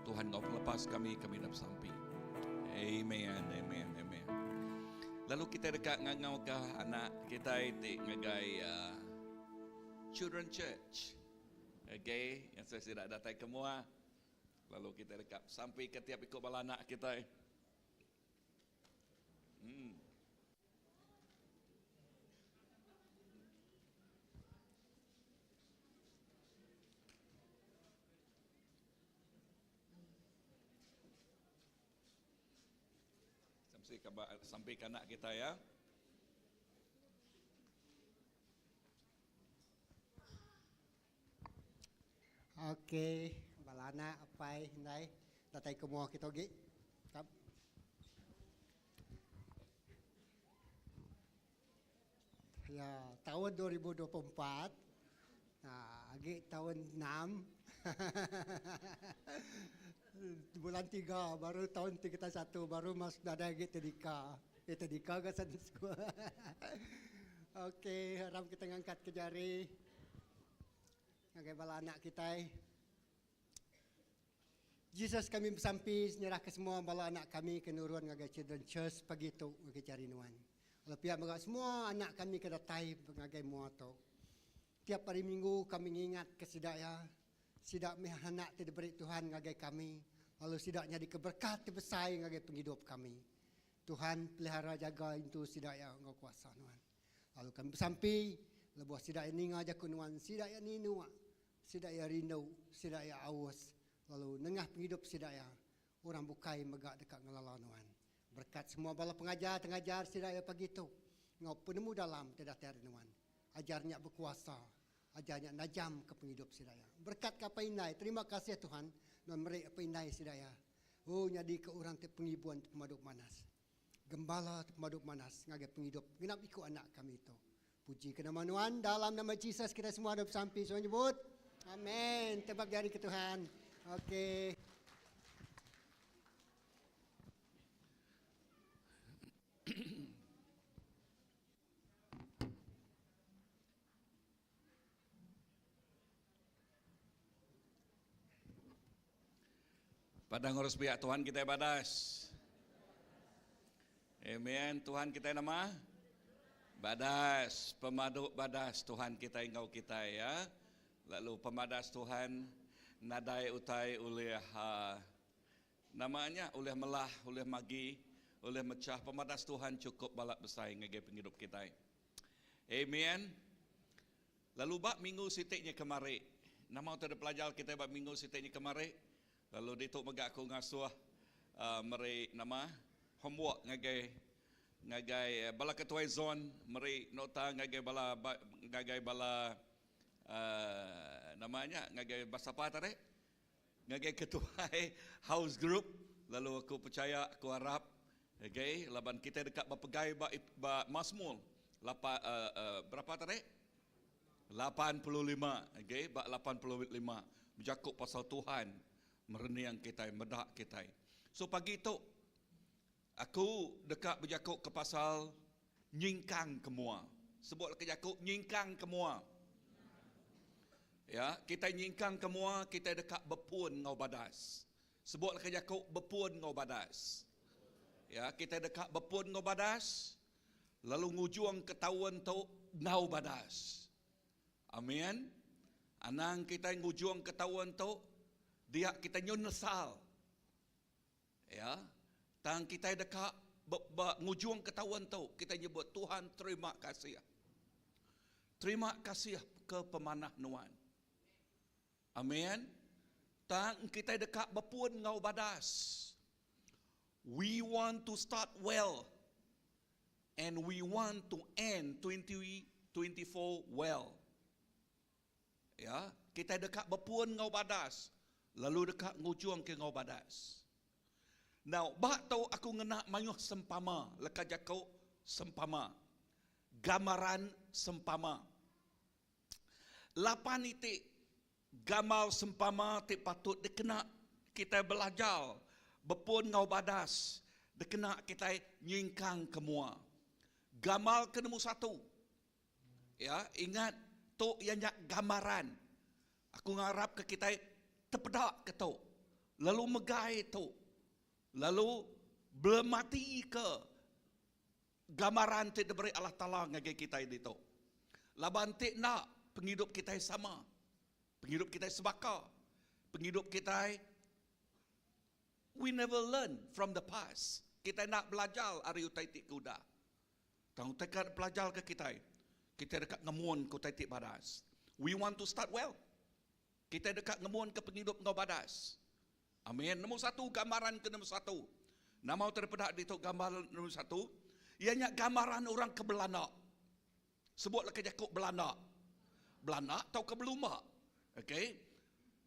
Speaker 4: Tuhan enggau pelepas kami, kami dah besampi. Amen, amen, amen. Lalu kita deka ngangau ke anak kita ti ngagai Children Church. Okay, yang saya tidak datai ke mua. Lalu kita deka sampai ke tiap iku bala anak kita. Hmm. Sampai ke sampai ke anak kita ya.
Speaker 3: Ok, bala anak apai indai datai ke mua kita agi. Kap. Ya, taun 2024 uh, agi taun 6 bulan 3 baru tahun tingkatan 1 baru mas nadai agi tadika. Eh tadika ga Sunday school. Okey, aram kita ngangkat ke jari ngagai bala anak kitai. Jesus kami besampi nyerahka semua bala anak kami ke nurun ngagai Children Church pagi tu ngagai jari nuan. Lalu pia mega semua anak kami ke datai ngagai mua tu. Tiap hari minggu kami ngingatka sida iya. Sida mih anak ti diberi Tuhan ngagai kami, lalu sida nyadika berekat ti besai ngagai pengidup kami. Tuhan pelihara jaga intu sida iya enggau kuasa Nuan. Lalu kami besampi, lebuh sida iya ninga jaku Nuan, sida iya ninuk, sida iya rindu, sida iya aus, lalu nengah pengidup sida iya, orang bukai mega deka ngelala Nuan. Berekat semua bala pengajar ti ngajar sida iya pagi tu enggau penemu dalam ti datai ari Nuan. Ajar nya bekuasa. Ajar nya najam ke pengidup sida iya. Berekat ke apai indai. Terima kasih Tuhan nuan meri apai indai sida iya. Oh nyadi ke orang ti pengibun ti pemadu manas. Gembala ti pemadu manas ngagai pengidup genap iku anak kami tu. Puji ke nama nuan dalam nama Jesus kitai semua dau besampi semua nyebut. Amen. Tebak jari ke Tuhan. Okey.
Speaker 4: Padang ngurus pihak Tuhan kita badas. Amen. Tuhan kita nama? Badas, pemadu badas Tuhan kita enggau kita ya. Lalu pemadas Tuhan nadai utai ulih uh, Nama nya ulih melah, ulih magi, ulih mechah pemadas Tuhan chukup balat besai ngagai pengidup kitai. Amen. Lalu ba minggu siti nya kemari, nama utai dipelajar kitai ba minggu siti nya kemari? Lalu ditu mega aku ngasuh uh, meri nama homework ngagai ngagai bala ketuai zon meri nota ngagai bala ngagai bala uh, nama nya ngagai sapa tadi? Ngagai ketuai house group lalu aku pechaya aku arap okay laban kitai deka bepegai ba ba Masmur lapa uh, uh, berapa tadi 85 okay ba 85 bejaku pasal Tuhan merening kitai meda kitai. So pagi tu aku deka bejaku ke pasal nyingkang ke mua. Sebut leka jaku nyingkang ke mua. Ya, kitai nyingkang ke mua, kitai deka bepun enggau badas. Sebut leka jaku bepun enggau badas. Ya, kitai deka bepun enggau badas lalu ngujung ke taun tu enggau badas. Amin. Anang kitai ngujung ke taun tu dia kitai nyun nesal. Ya. Tang kitai deka be, be, ngujungka taun tu, kitai nyebut Tuhan terima kasih. Terima kasih ke pemanah nuan. Amin. Tang kitai deka bepun enggau badas. We want to start well and we want to end 2024 well. Ya, kitai deka bepun enggau badas, lalu deka ngujungka enggau badas. Now, ba tu aku ngena mayuh sempama, leka jaku sempama. Gambaran sempama. Lapan iti gambar sempama ti patut dikena kitai belajar bepun enggau badas dikena kitai nyingkang ke mua. Gambar ke nombor satu, Ya, ingat tu iya nya gambaran. Aku ngarapka kitai tepeda ke tu, lalu megai tu, lalu belematika gambaran ti diberi Allah Taala ngagai kitai ditu. Laban ti enda, pengidup kitai sama. Pengidup kitai sebaka. Pengidup kitai. We never learn from the past. Kitai enda belajar ari utai ti ke udah. Tang utai ke pelajarka kitai, kitai deka ngemunka utai ti badas. We want to start well. Kitai deka ngemunka pengidup enggau badas. Amin. Nombor satu, gambaran ke nombor satu. Nama utai dipeda ditu gambar nombor satu? Iya nya gambaran orang ke belanda. Sebut leka jaku belanda. Belanda tauka belumba. Okey.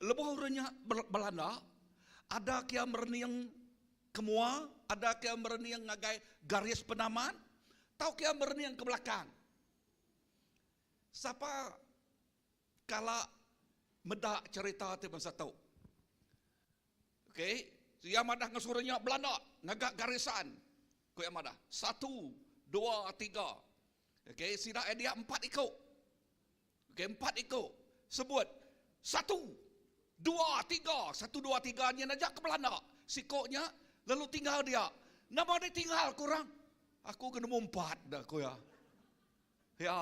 Speaker 4: Lebuh orang nya belanda, ada ke iya merening ke mua, ada ke iya merening ngagai garis penamat, tauka iya merening ke belakang. Sapa kala meda cherita ti bansa tu? Okey, iya madah enggau suruh nya belanda ngaga garisan. Ku iya madah, satu, dua, tiga. Okey, sida iya dia empat iku. Okey, empat iku. Sebut, satu, dua, tiga. Satu, dua, tiga nyin aja ke belanda. Siku nya lalu tinggal dia. Nama deh tinggal ku orang? Aku ke nemu empat dah ku iya. Ya.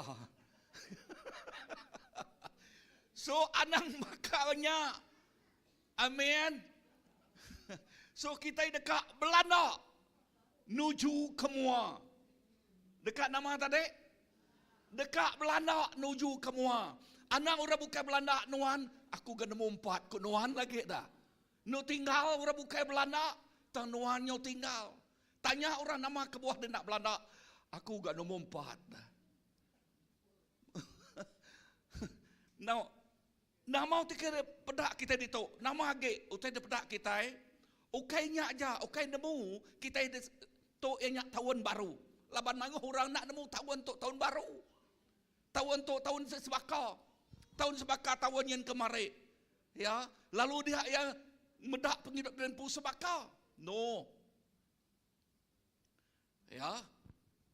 Speaker 4: So anang baka nya. Amen. So kitai deka belanda nuju ke mua. Deka nama tadi? Deka belanda nuju ke mua. Anang orang bukai belanda nuan, aku ga nemu empat ku nuan lagi dah. Nu tinggal orang bukai belanda, tang nuan nyau tinggal. Tanya orang nama kebuah dia enda belanda, aku ga nemu empat dah. Now, Nama utai ke peda kitai ditu? Nama agi utai dipeda kitai? Ukai nya aja, ukai nemu kitai tu iya nya taun baru. Laban mayuh orang enda nemu taun tu taun baru. Taun tu taun sebaka. Taun sebaka taun nyin kemari. Ya, lalu dia iya meda pengidup diri empu sebaka. No. Ya,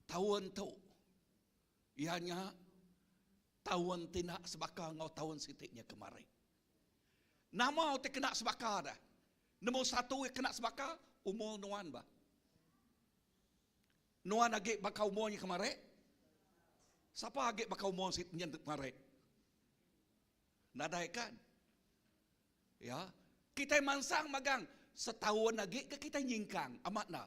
Speaker 4: taun tu iya nya taun ti enda sebaka enggau taun siti nya kemari. Nama utai kena sebaka dah? Nombor satu iya kena sebaka, umur nuan bah. Nuan agi baka umur nya kemari? Sapa agi baka umur siti nya kemari? Nadai kan? Ya, kitai mansang magang setaun agi ke kitai nyingkang, amat enda?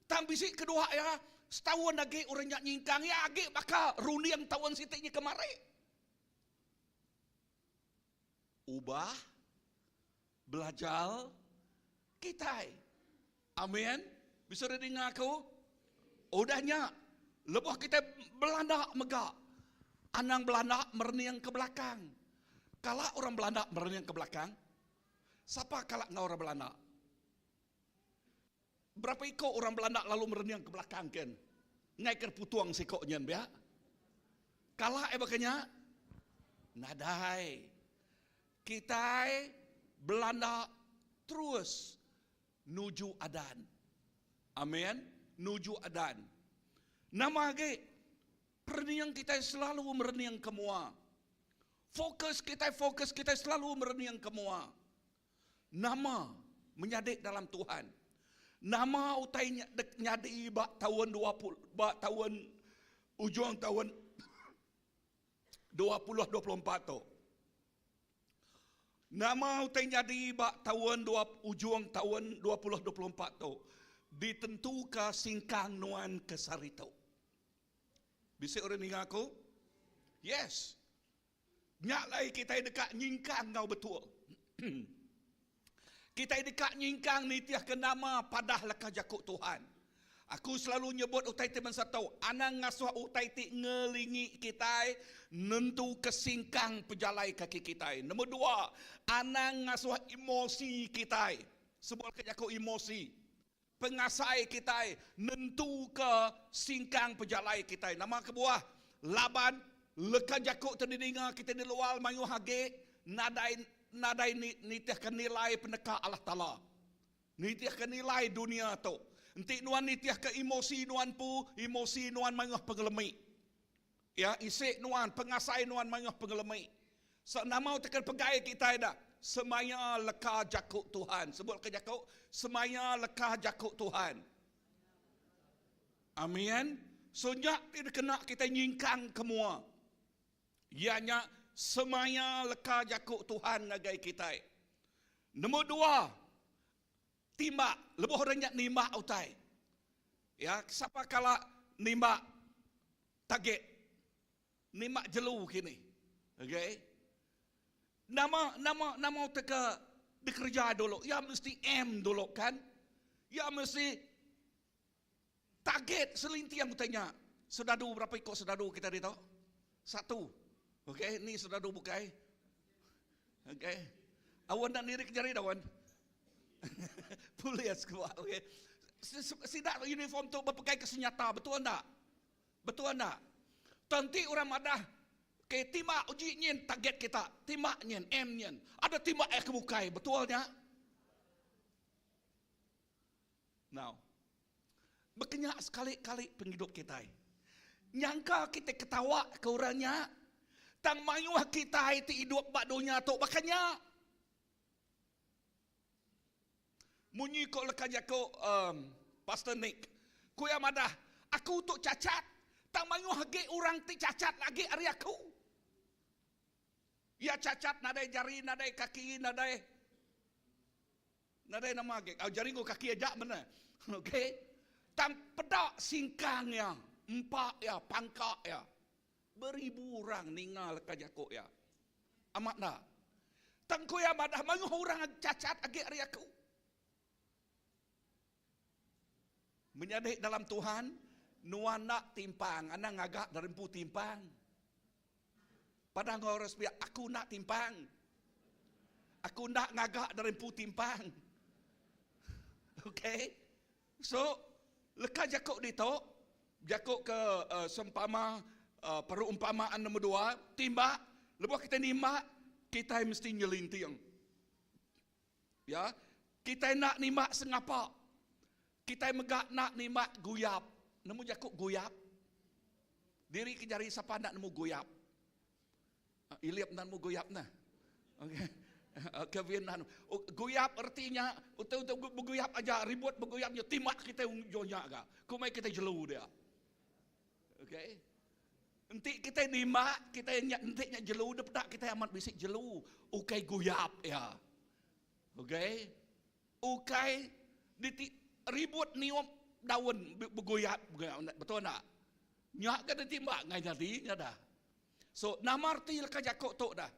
Speaker 4: Tang bisi kedua iya, setaun agi orang nya nyingkang iya agi baka runding taun siti nya kemari. Ubah belajar kitai. Amin. Bisa didinga aku? Udah nya, lebuh kitai belanda mega, anang belanda merening ke belakang. Kala orang belanda merening ke belakang? Sapa kala enggau orang belanda? Berapa iko orang Belanda lalu merening ke belakang kin. Ngai ke putung siko nyen bia. Kala eh baka nya? Nadai. Kitai Belanda terus nuju adan. Amin. Nuju adan. Nama agi? Perening kitai selalu merening ke mua. Fokus kitai fokus kitai selalu merening ke mua. Nama menyadi dalam Tuhan. Nama utai nyadi ba taun 20 ba taun ujung taun 2024 tu. Nama utai nyadi ba taun dua ujung taun 2024 tu ditentuka singkang nuan ke sehari tu. Bisi orang ninga aku? Yes. Nya alai kitai deka nyingkang enggau betul. Kitai deka nyingkang nitihka nama padah leka jaku Tuhan. Aku selalu nyebut utai ti bansa tu, anang ngasuh utai ti ngelingi kitai nentuka singkang pejalai kaki kitai. Nombor dua, anang ngasuh emosi kitai. Sebut leka jaku emosi. Pengasai kitai nentuka singkang pejalai kitai. Nama kebuah? Laban leka jaku ti didinga kitai di luar mayuh agi nadai nadai nitihka nilai peneka Allah Taala. Nitihka nilai dunya tu. Enti nuan nitihka emosi nuan empu, emosi nuan mayuh pengelemi. Ya, isi nuan, pengasai nuan mayuh pengelemi. So, nama utai ke pegai kitai dah? Semaya leka jaku Tuhan. Sebut leka jaku, semaya leka jaku Tuhan. Amin. So, nya ti dikena kitai nyingkang ke mua. Iya nya semaya leka jaku Tuhan ngagai kitai. Nombor dua. Timbak, lebuh orang nya nimbak utai. Ya, sapa kala nimbak target? Nimbak jelu kini. Okay. Nama nama nama utai ke dikereja dulu? Ya mesti aim dulu kan? Ya mesti Target selinting utai nya. Sedadu berapa iko sedadu kita ditu? Satu. Okey, ni sedadu bukai. Okey. Awan nak nirik jari dah wan. Polis keluar. Okey. Sida uniform tu berpegai ke senjata, betul tak? Betul tak? Tenti orang madah ke timbak uji nyin target kita, timbak nyin, M nyin. Ada timbak eh ke bukai, betul nya? Now, bekenya sekali-kali pengidup kitai. Nyangka kitai ketawa ke orang nya, tang mayuh kitai ti idup ba dunya tu baka nya. Munyi ko leka jaku um, Pastor Nick, ku iya madah, aku tu cacat, tang mayuh agi orang ti cacat agi ari aku. Iya cacat nadai jari, nadai kaki, nadai Nadai nama agi. Au jari enggau kaki aja mene. Okey. Tang peda singkang iya, empa iya, pangka iya. Beribu orang ninga leka jaku iya. Amat enda? Tang ku iya madah mayuh orang cacat agi ari aku. Menyadi dalam Tuhan, nuan enda timpang, anang ngaga dari empu timpang. Padah enggau orang sepiak, aku enda timpang. Aku enda ngaga dari empu timpang. Okay. So, leka jaku ditu, jaku ke uh, sempama uh, perumpamaan nombor dua, timbak, lebuh kita nimbak, kita mesti nyelinting. Ya, kitai enda nimbak sengapa. Kitai mega enda nimbak guyap. Nemu jaku guyap? Diri ke jari sapa enda nemu guyap? Ah, Ilip enda nemu guyap nah. Okey. Kevin enda nemu. Oh, guyap erti nya utai utai beguyap aja ribut beguyap nya timbak kitai ujung nya ga. Kumai kitai jelu dia. Okey. Enti kitai nimbak, kitai nya enti nya jelu dep peda kitai amat bisi jelu ukai guyap iya. Okey. Ukai diti ribut niup daun beguyap betul enda? Nya ga ditimbak ngai nyadi nya dah. So nama reti leka jaku tu dah?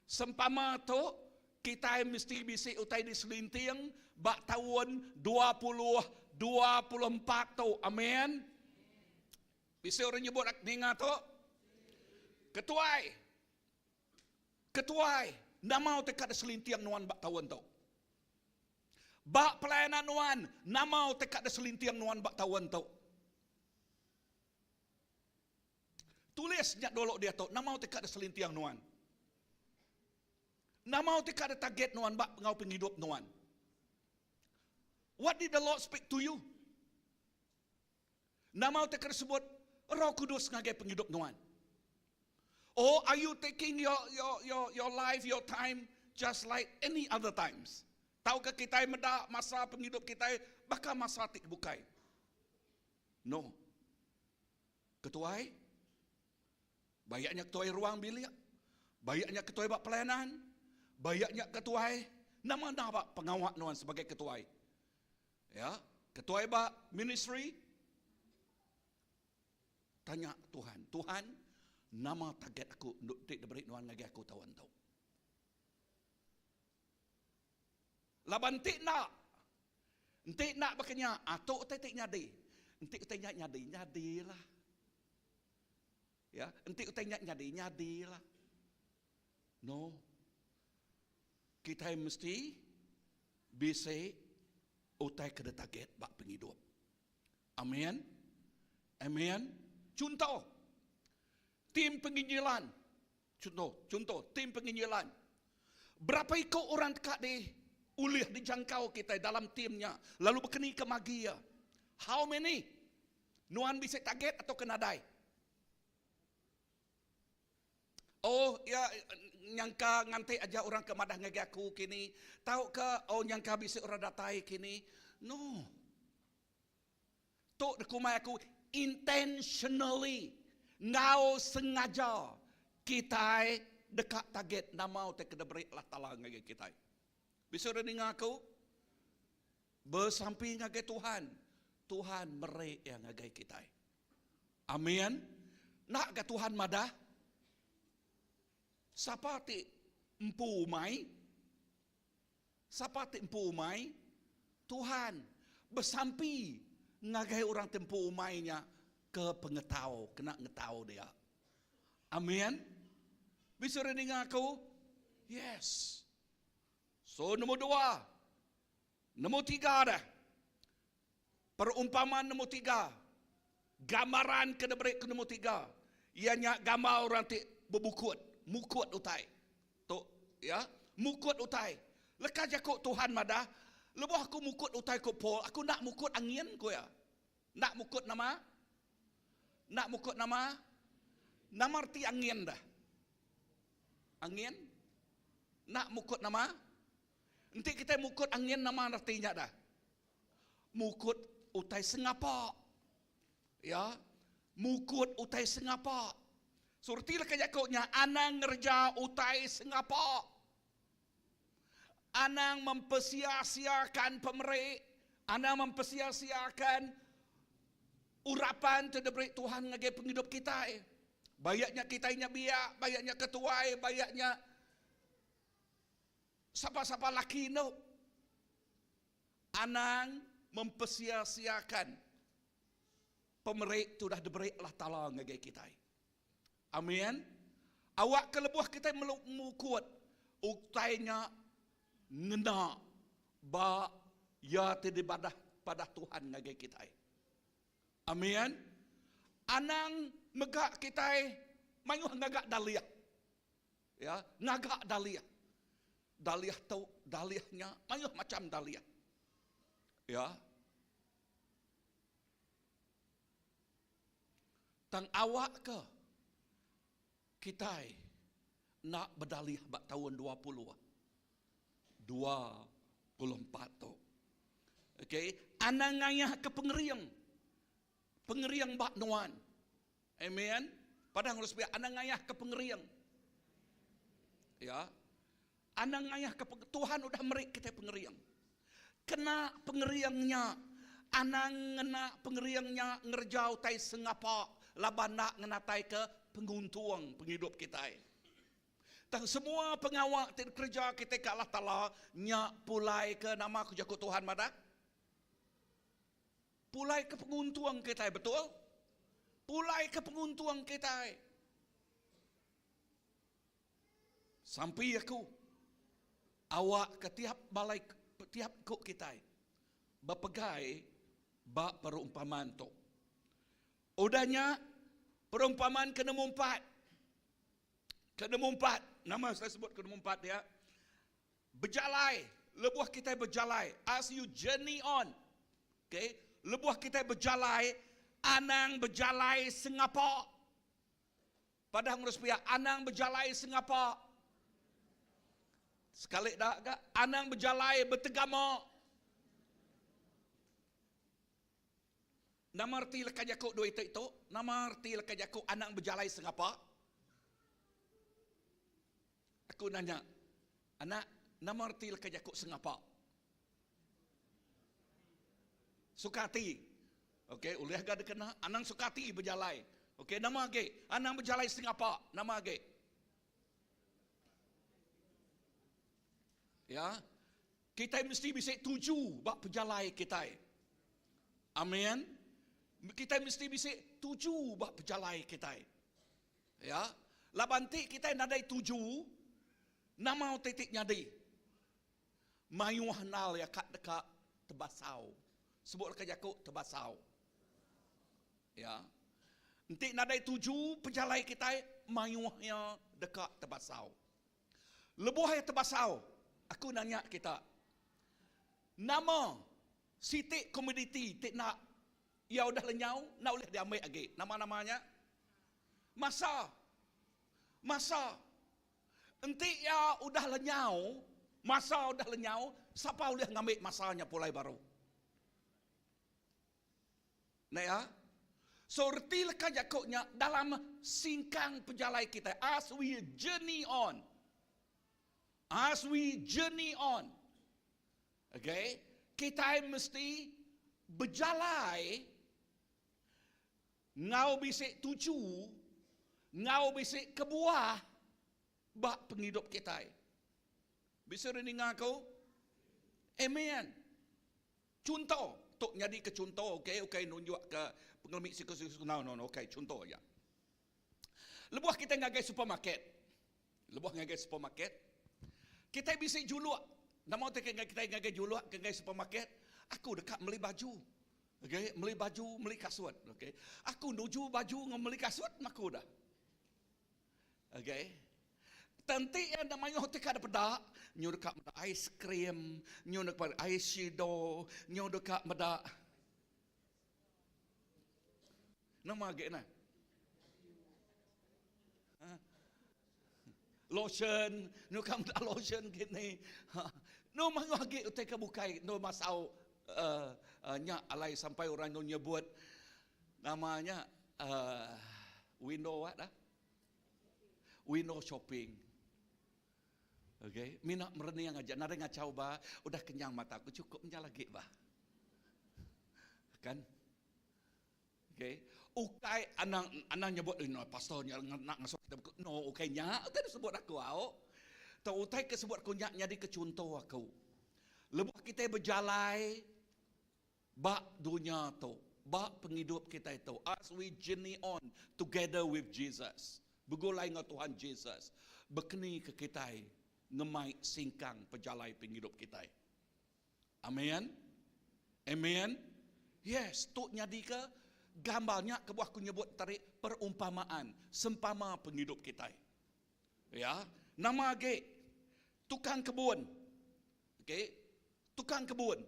Speaker 4: Sempama tu kitai mesti bisi utai diselinting ba taun 2024 tu. Amen. Bisi orang nyebut ninga tu? Ketuai. Ketuai, nama utai ka diselinting nuan ba taun tu? Ba pelayanan nuan, nama utai ka diselinting nuan ba taun tu? Tulis nya dulu diatu, nama utai ka diselinting nuan? Nama utai ka ditarget nuan ba enggau pengidup nuan? What did the Lord speak to you? Nama utai ke disebut Roh Kudus ngagai pengidup nuan? Or are you taking your your your your life, your time just like any other times? Tauka kitai meda masa pengidup kitai baka masa ti bukai? No. Ketuai, bayak nya ketuai ruang bilik, bayak nya ketuai ba pelayanan, bayak nya ketuai nama enda ba pengawa nuan sebagai ketuai. Ya, ketuai ba ministry tanya Tuhan, Tuhan, nama target aku ti diberi nuan ngagai aku taun tu? Laban enti enda, enti enda baka nya, ah, tu utai ti nyadi. Enti utai nya nyadi, nyadilah. Ya, enti utai nya nyadi, nyadilah. No. Kitai mesti bisi utai ke ditaget ba pengidup. Amin. Amin. Chunto, tim penginjilan. Chunto, chunto, tim penginjilan. Berapa iku orang deka di ulih dijangkau kitai dalam tim nya lalu bekeni ke magi iya? How many? Nuan bisi target atau ke nadai? Oh iya nyangka nganti aja orang ke madah ngagai aku kini tauka oh nyangka bisi orang datai kini. No. Tu dikumbai aku intentionally enggau sengaja kitai deka target nama utai ke diberi Allah Taala ngagai kitai. Bisi orang ninga aku? Besampi ngagai Tuhan, Tuhan meri iya ngagai kitai. Amin. Enda ga Tuhan madah? Sapa ti empu umai? Sapa ti empu umai? Tuhan. Besampi ngagai orang ti empu umai nya ke pengetau, kena ngetau dia. Amin. Bisi orang ninga aku? Yes. So nombor dua. Nombor tiga dah. Perumpamaan nombor tiga. Gambaran ke diberi ke nombor tiga. Iya nya gambar orang ti bebukut, mukut utai. Tu ya, mukut utai. Leka jaku Tuhan madah, lebuh aku mukut utai ku Paul, aku enda mukut angin ku iya. Enda mukut nama? Enda mukut nama? Nama reti angin dah? Angin? Enda mukut nama? Enti kitai mukut angin nama reti nya dah? Mukut utai sengapa. Ya. Mukut utai sengapa. So reti leka jaku nya anang ngereja utai sengapa. Anang mempesia-siakan pemeri, anang mempesia-siakan urapan ti diberi Tuhan ngagai pengidup kitai. Bayak nya kitai nya biak, bayak nya ketuai, bayak nya sapa-sapa laki indu. Anang mempesia-siakan pemeri ti udah diberi Allah Taala ngagai kitai. Amin. Awakka lebuh kitai mukut utai nya ngena ba iya ti dibadah padah Tuhan ngagai kitai. Amin. Anang mega kitai mayuh ngaga dalih. Ya, ngaga dalih. Dalih tu, dalih nya, mayuh macham dalih. Ya. Tang awakka kitai enda bedalih ba taun 20 24 tu. Okey, anang ngayahka pengering. Pengering ba nuan. Amen. Padah ngurus pia anang ngayah ke pengering. Ya. Anang ngayah ke Tuhan udah meri kita pengering. Kena pengeringnya anang ngena pengeringnya ngereja utai sengapa laban enda ngenatai ke penguntung pengidup kitai. Tang semua pengawa ti dikereja kitai ke Allah Taala nya pulai ke nama ku jaku Tuhan madah? Pulai ke penguntung kitai, betul? Pulai ke penguntung kitai. Sampi aku, awak ke tiap balai tiap iku kitai bepegai ba perumpamaan tu. Udah nya, perumpamaan ke nemu empat. Ke nemu empat, nama saya sebut ke nemu empat dia? Bejalai, lebuh kitai bejalai, as you journey on. Okay, lebuh kitai bejalai, anang bejalai sengapa. Padah ngurus pia, anang bejalai sengapa. Sekali dah ga, anang bejalai betegama. Nama reti leka jaku dua iti tu? Nama reti leka jaku anang bejalai sengapa? Aku nanya, anak, nama reti leka jaku sengapa? Suka ati. Okey, ulih ga dikena anang suka ati bejalai. Okey, nama agi? Anang bejalai sengapa. Nama agi? Ya. Kitai mesti bisi tuju ba pejalai kitai. Amin. Kitai mesti bisi tuju ba pejalai kitai. Ya, laban enti kitai nadai tuju, nama utai ti nyadi? Mayuh endal iya ka deka tebasau. Sebut leka jaku tebasau. Ya. Enti nadai tuju pejalai kitai, mayuh iya deka tebasau. Lebuh iya tebasau, aku nanya kita, nama siti komoditi ti enda iya udah lenyau, enda ulih diambi agi? Nama-nama nya? Masa. Masa. Enti iya udah lenyau, masa udah lenyau, sapa ulih ngambi masa nya pulai baru? Enda iya? So reti leka jaku nya dalam singkang pejalai kitai as we journey on. As we journey on. Okay? Kitai mesti bejalai enggau bisi tuju, enggau bisi kebuah ba pengidup kitai. Bisi orang ninga aku? Amen. Chunto, tu nyadika chunto okay, ukai nunjukka pengelemi siku-siku no no no ukai chunto aja. Lebuh kitai ngagai supermarket, lebuh ngagai supermarket, kitai bisi juluk. Nama utai ke kitai ngagai juluk ke ngagai supermarket? Aku deka meli baju. Okay, meli baju, meli kasut. Okay. Aku nuju baju enggau meli kasut aku dah. Okay. Tenti iya enda mayuh ti ka dipeda, nyu deka meda ais krim, nyu deka meda ais shido, nyu deka meda nama agi neh? Ha? Lotion, nyu ka meda lotion kini. Ha. Nu mayuh agi utai ke bukai endur masau uh, uh, nya alai sampai orang nyu nyebut nama nya uh, window what dah? Window shopping. Okay, mina merening aja nadai ngachau ba, udah kenyang mata aku cukup nya lagi ba. Kan? Okay. Ukai anang anang nyebut eh, no, pastor nya nak ngasuh kita beku. No, ukai nya utai disebut aku au. Tau utai ke sebut aku nya nyadi ke chunto aku. Lebuh kita bejalai Ba dunya tu, ba pengidup kitai tu, as we journey on together with Jesus, begulai enggau Tuhan Jesus, bekeni ke kitai ngemai singkang pejalai pengidup kitai. Amen. Amen. Yes, tu nyadika gambar nya kebuah aku nyebut tadi perumpamaan, sempama pengidup kitai. Ya, nama agi tukang kebun. Okey, tukang kebun.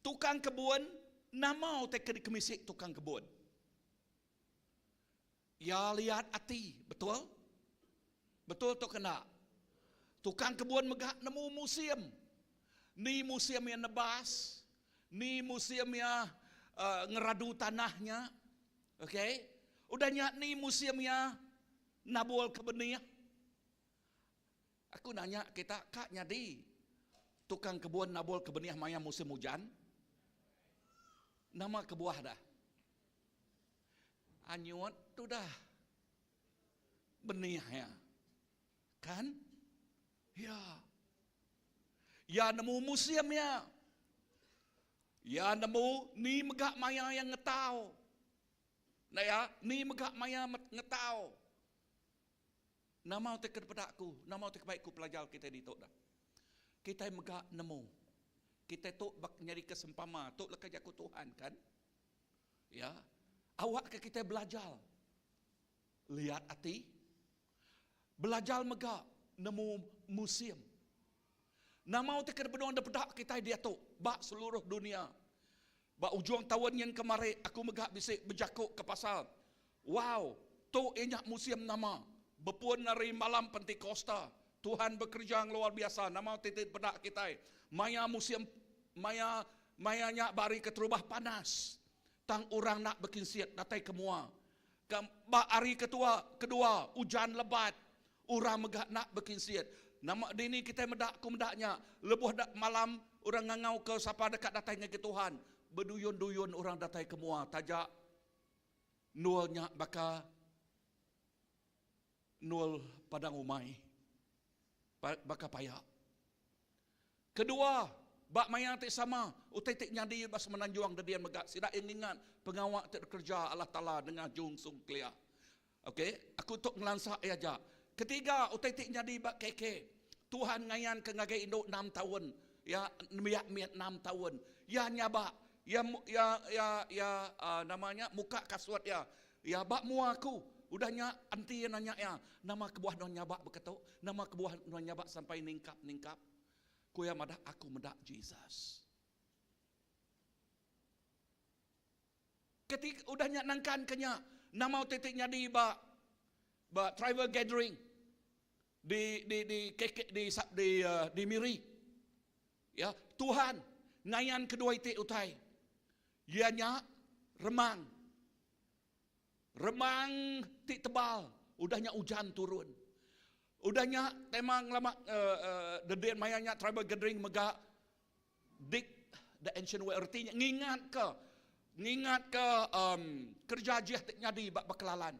Speaker 4: Tukang kebun nama utai ke dikemisi tukang kebun? Iya liat ati, betul? Betul tu kena. Tukang kebun mega nemu musim. Ni musim iya nebas, ni musim iya uh, ngeradu tanahnya. Okey. Udah nya ni musim iya nabul ke benih. Aku nanya kita ka nyadi tukang kebun nabul ke benih maya musim ujan? Nama kebuah dah? Anyut tudah benih iya. Kan? Ya. Iya nemu musim iya. Iya nemu ni mega maya iya ngetau. Enda iya? Ni mega maya ngetau. Nama utai ke dipeda aku, nama utai ke baik ku pelajar kitai ditu dah. Kitai mega nemu, kitai tu bak nyadika sempama, tu leka jaku Tuhan kan. Ya. Awakka kitai belajar liat ati, belajar mega nemu musim. Nama utai ke benung dipeda kitai diatu ba seluruh dunia. Ba ujung taun nyin kemari aku mega bisi bejaku ke pasal Wow, tu iya nya musim nama. Bepun ari malam Pentikosta, Tuhan bekereja ngeluar biasa nama ti ti peda kitai maya musim maya maya nya ba hari keterubah panas. Tang orang enda bekinsit datai ke mua. Ke ba hari ketua kedua ujan lebat, orang mega enda bekinsit. Nama dini kitai meda ku meda nya lebuh da malam orang ngangau ke sapa deka datai ngagai Tuhan, beduyun-duyun orang datai ke mua taja Nul nya baka nul padang umai, baka paya. Kedua, ba maya ti sama, utai ti nyadi ba Semenanjung Dedian mega sida iya ngingat pengawa ti dikereja Allah Taala nengah Jung Sung Kelia. Okey, aku tu ngelansa iya aja. Ketiga, utai ti nyadi ba KK, Tuhan ngayanka ngagai indu enam taun, iya nembiak mit enam taun. Iya nyabak, iya iya iya iya uh, nama nya muka kasut iya. Iya ba mua aku. Udah nya aunty iya nanya iya, nama kebuah nuan nyabak baka tu? Nama kebuah nuan nyabak sampai ningkap-ningkap? Ku iya madah, aku meda Jesus. Ketika udah nya nangkan ke nya, nama utai ti nyadi ba ba tribal gathering di di di KK di di uh, di Miri. Ya, Tuhan ngayan kedua iti utai. Iya nya remang. Remang ti tebal, udah nya ujan turun. Udah nya tema ngelama uh, uh, dedin maya nya tribal gathering mega. Dig the ancient way reti nya ngingatka ngingatka um, kerja ajih ti nyadi ba Bakelalan.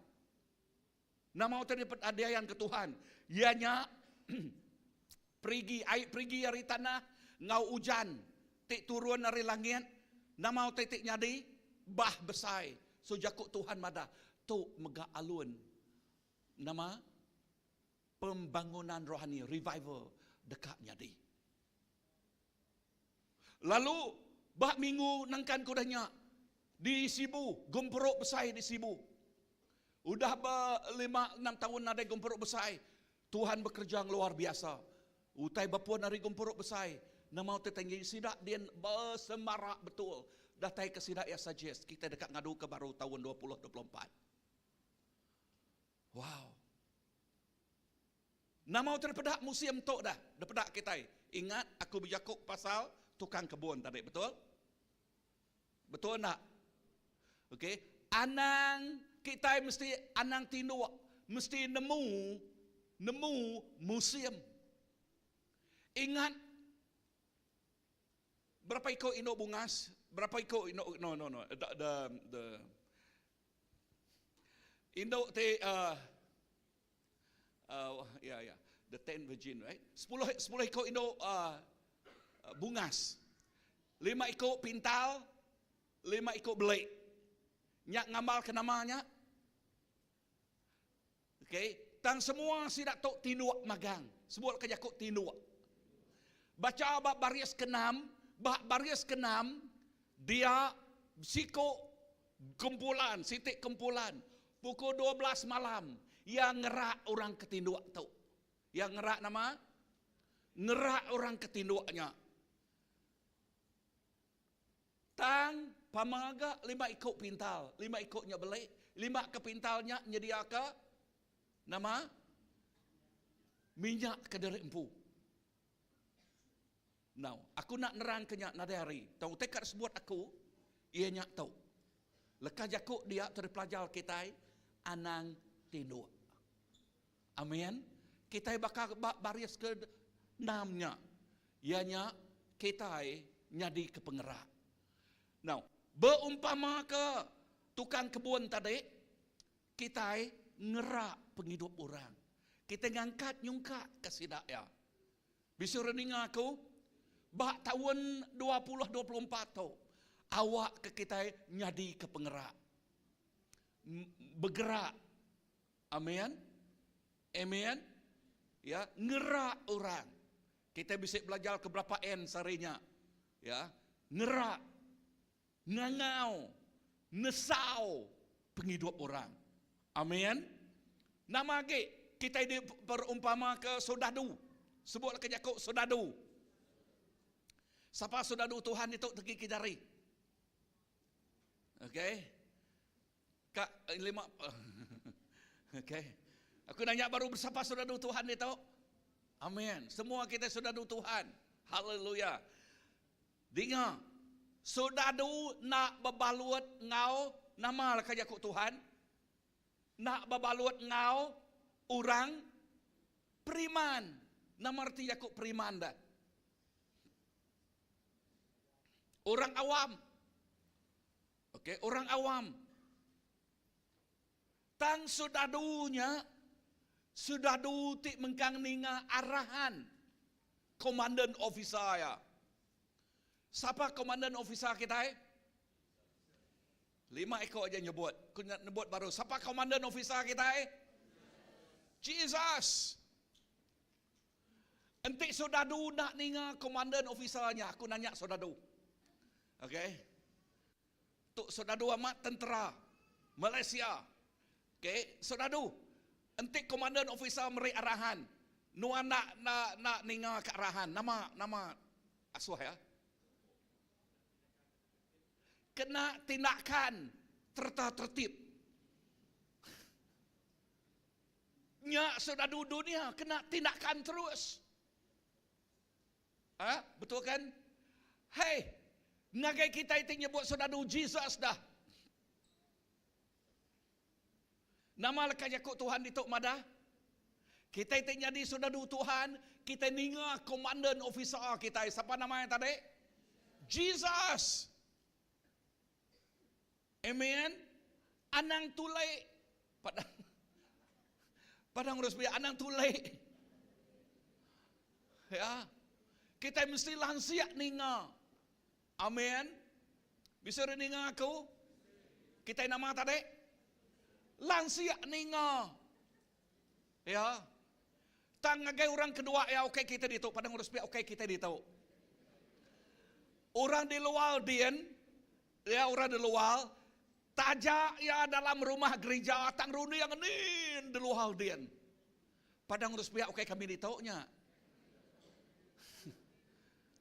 Speaker 4: Nama utai diayan ke Tuhan? Iya nya perigi ai perigi ari tanah enggau ujan ti turun ari langit. Nama utai ti nyadi? Bah besai. So jaku Tuhan madah, tu mega alun nama pembangunan rohani, revival deka nyadi. Lalu ba minggu nangkan ke udah nya di Sibu, gempuru besai di Sibu. Udah ba lima enam taun nadai gempuru besai, Tuhan bekereja ngeluar biasa. Utai bepun ari gempuru besai, nama utai tinggi sida din besemarak betul datai ke sida iya suggest kitai deka ngaduka baru taun 2024. Wow. Nama utai dipeda musim tu dah dipeda kitai. Ingat aku bejaku pasal tukang kebun tadi, betul? Betul enda? Okey, anang kitai mesti anang tinduk, mesti nemu nemu musim. Ingat berapa iko indu bungas, berapa iko indu no no no the the, the indu ti uh, Uh, ya, ya. The ten virgin, right? Sepuluh, sepuluh iko indu uh, bungas. Lima iko pintal, lima iko belik. Nya ngamal ke namanya. Okay. Tang semua sidak tok tinduk magang. Sebut ke jakuk tinduk. Baca ba baris keenam, ba baris keenam, dia siko kumpulan, sitik kumpulan. Pukul 12 malam, iya ngerak orang ke tinduk tu. Iya ngerak nama? Ngerak orang ke tinduk nya. Tang pama ga lima iku pintal, lima iku nya beli, lima ke pintal nya nyediaka nama? Minyak ke diri empu. Now, aku nak nerang ke nya nadai hari. Tang utai ka disebut aku, iya nya tu. Leka jaku dia tu dipelajar kitai, anang tinduk. Amin. Kitai baka ba baris ke enam nya, iya nya kitai nyadi ke pengerak. Now, beumpama ke tukang kebun tadi, kitai ngerak pengidup orang. Kitai ngangkat nyungkak ke sida iya. Bisi orang ninga aku, ba taun 2024 tu, awak ke kitai nyadi ke pengerak. Begerak. Amin. Amin. Ya, ngerak orang. Kita bisi belajar ke berapa N sehari nya. Ya, ngerak, ngangau, nesau pengidup orang. Amin. Nama agi kita diperumpama ke soldadu. Sebutlah ke jaku soldadu. Siapa soldadu Tuhan itu tegi ke jari. Okey. Kak eh, lima. Okey. Aku nanya baru siapa soldadu Tuhan itu? Amin. Semua kita soldadu Tuhan. Haleluya. Dinga. Soldadu nak bebalut ngau nama leka jaku Tuhan. Nak bebalut ngau orang periman. Nama reti jaku periman dah. Orang awam. Okey, orang awam. Tang sodadunya sodadu ti mengkang ninga arahan komandan officer iya. Sapa komandan officer kitai? Lima iko aja nyebut. Ku nyebut baru. Sapa komandan officer kitai? Jesus. Enti soldadu enda ninga komandan officer nya, aku nanya soldadu. Okey. Tu soldadu amat tentera Malaysia. Okey, soldadu. Enti komandan officer meri arahan, nuan enda enda enda ninga ka arahan. Nama nama asuh ya? Kena tindakan serta tertib. Nya soldadu dunia kena tindakan terus. Ha? Betul kan? Hey, ngagai kita itu nyebut soldadu Jesus dah. Nama leka jaku Tuhan ditu madah? Kita itu nyadi soldadu Tuhan, kita ninga komandan officer kita. Siapa nama yang tadi? Jesus. Amen. Anang tulai padang padang urus biak anang tulai. Ya. Kita mesti lansiak ninga. Amen. Bisa ri ninga aku? Kita nama tadi? Lansiak ninga. Ya. Tang ngagai orang kedua ya okey kita ditu padang urus biak okey kita ditu. Orang di luar din ya orang di luar taja ya dalam rumah gereja tang runding nin di luar din. Padang urus biak okey kami ditu nya.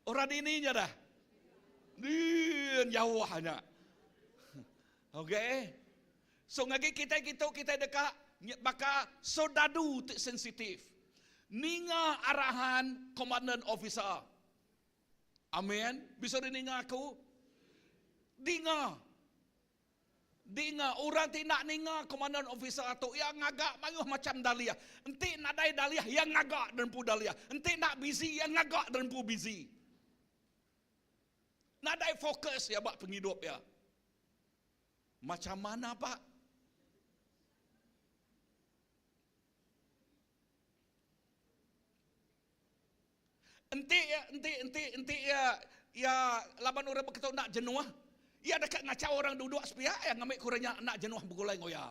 Speaker 4: Orang dini nya dah. Din jauh nya. Okey. So ngagai kitai kitu kitai deka baka soldadu ti sensitif ninga arahan komandan officer. Amen. Bisa dininga aku? Dinga. Dinga orang ti enda ninga komandan officer tu iya ngaga mayuh macam dalih. Enti nadai dalih iya ngaga dempu dalih. Enti enda busy iya ngaga dempu busy. Nadai fokus iya ba pengidup iya. Macam mana pak? Enti ya, enti enti enti ya ya laban orang beketu nak jenuh, ya dekat ngacau orang duduk sepiak ya ngambil kurangnya nak jenuh begulai ngau ya.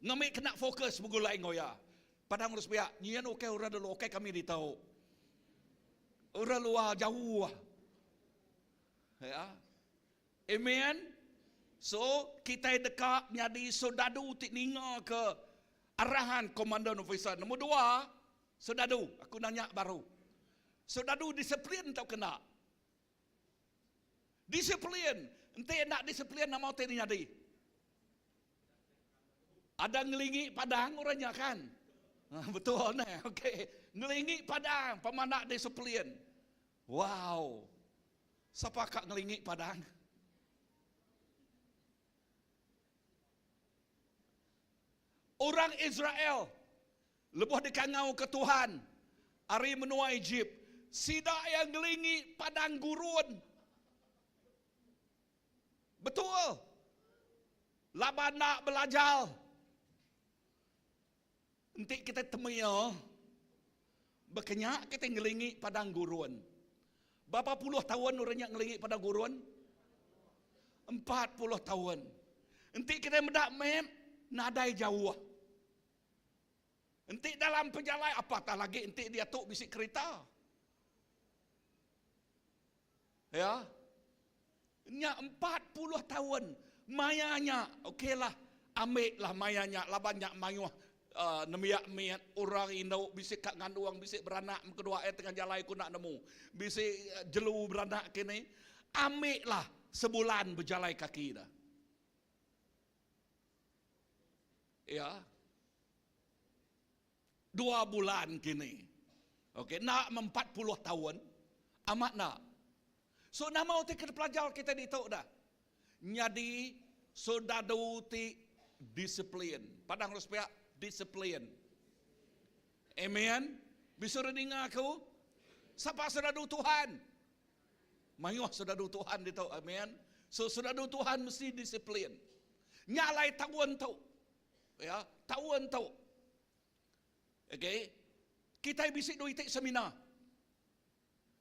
Speaker 4: Ngambil kena fokus begulai ngau ya. Padang urus pihak, nyian okey orang dulu okey kami ditau. Orang luar jauh. Ya. Amen. So, kitai deka nyadi soldadu ti ninga ke arahan komandan officer. Nombor dua, soldadu. Aku nanya baru. Soldadu disiplin tau kena? Disiplin. Enti enda disiplin nama utai ti nyadi? Ada ngelingi padang orang nya kan? Betul neh. Okey. Ngelingi padang pemanak disiplin. Wow. Sapa ka ngelingi padang? Orang Israel lebuh dikangauka Tuhan ari menua Ejip, sida iya ngelingi padang gurun. Betul. Laban enda belajar. Enti kitai temia, baka nya kitai ngelingi padang gurun. Berapa puluh taun orang nya ngelingi padang gurun? 40 taun. Enti kitai meda map, nadai jauh. Enti dalam pejalai apatah lagi enti diatu bisi kerita. Ya. Nya 40 taun maya nya okey lah ambil lah maya nya laban nya mayuh uh, nembiak mit orang indu bisi ka ngandung bisi beranak kedua eh tengah jalai ku nak nemu bisi eh, jelu beranak kini ambil lah sebulan berjalai kaki dah. Ya. Dua bulan kini. Okey, nak 40 tahun. Amat nak. So nama uti kena pelajar kita ditu dah. Nyadi soldadu ti disiplin. Padang harus pihak disiplin. Amen. Bisa ninga aku? Siapa soldadu Tuhan? Mayuh soldadu Tuhan ditu. Amen. So soldadu Tuhan mesti disiplin. Nyalai tahun tu. Ya, taun tu. Okey. Kitai bisi dua iti seminar.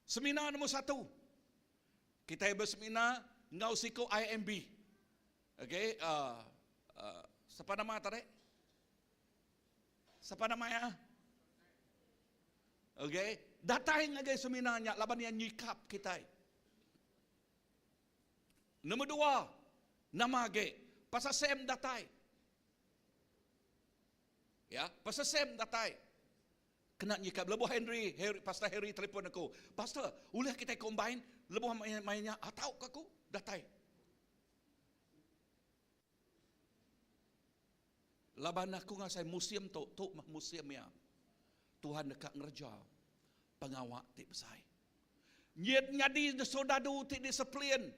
Speaker 4: Seminar nombor satu. Kitai berseminar enggau siku IMB. Okey, uh, uh, siapa nama tadi? Siapa nama ya? Okey, datai ngagai seminar nya laban iya nyikap kitai. Nombor dua, nama agi pasal Sam datai. Ya, pasal Sam datai. Kena nyikap lebuh Henry, Harry, Pastor Harry telefon aku. Pastor, ulih kita combine lebuh mainnya atau ke aku datai. Laban aku ngasai musim tu, tu mah musim ya. Tuhan deka ngereja pengawa ti besai. Nyit nyadi soldadu ti disiplin.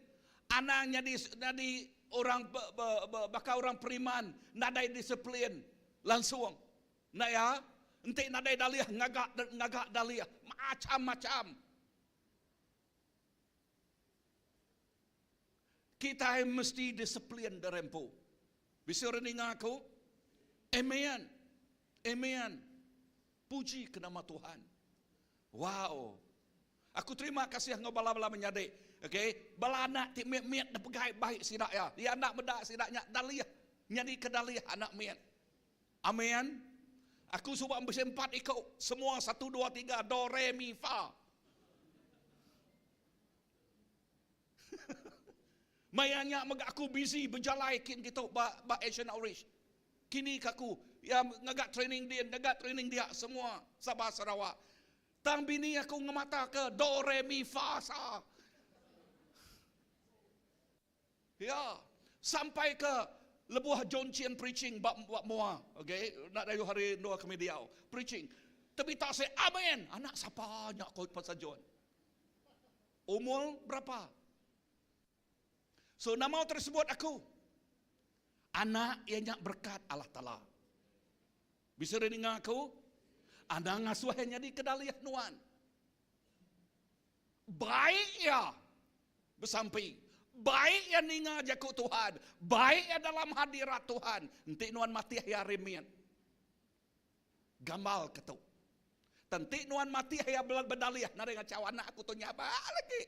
Speaker 4: Anang nyadi nyadi orang be, be, be, baka orang periman nadai disiplin langsung. Enda ya? Enti nadai dalih ngaga ngaga dalih macam-macam. Kitai mesti disiplin diri empu. Bisi orang ninga aku? Amen. Amen. Puji ke nama Tuhan. Wow. Aku terima kasih enggau bala-bala menyadi. Okay. Bala anak ti mit-mit da pegai baik sida iya. Iya anak meda sida nya dalih. Nyadi ke dalih anak mit. Amen. Aku suba bisi empat iku. Semua satu dua tiga do re mi fa. Maya nya mega aku busy bejalai kin kitu ba ba Asian Outreach. Kini ke aku iya ngaga training din, ngaga training dia semua Sabah Sarawak. Tang bini aku ngemata ke do re mi fa sa. Ya, sampai ke lebuh John Chien preaching ba ba mua, okay, enda dayuh hari endur kami diau, preaching. Tebita say amen. Anak sapa nya ko Pastor John. Umur berapa? So nama tersebut aku? Anak iya nya berkat Allah Taala. Bisa re ninga aku? Anang ngasuh iya nyadi kedalih nuan. Baik iya besampi. Baik iya ninga jaku Tuhan. Baik iya dalam hadirat Tuhan. Enti nuan matih iya ari mit. Gamal ke tu. Tenti nuan mati iya bedalih nadai ngachau anak aku tu nyabak lagi.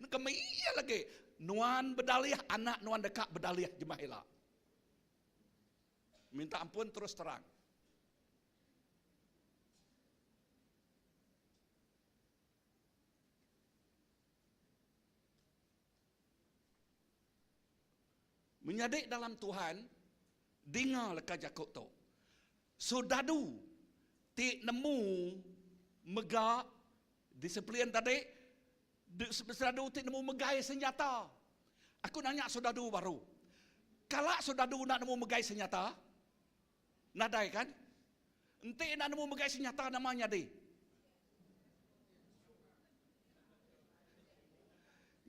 Speaker 4: Kemi iya lagi. Nuan bedalih anak nuan deka bedalih jemah ila. Minta ampun terus terang. Menyadi dalam Tuhan, dinga leka jaku tu. Soldadu ti nemu mega disiplin tadi, soldadu ti nemu megai senjata. Aku nanya soldadu baru, kala soldadu enda nemu megai senjata? Nadai kan? Enti enda nemu megai senjata nama nyadi?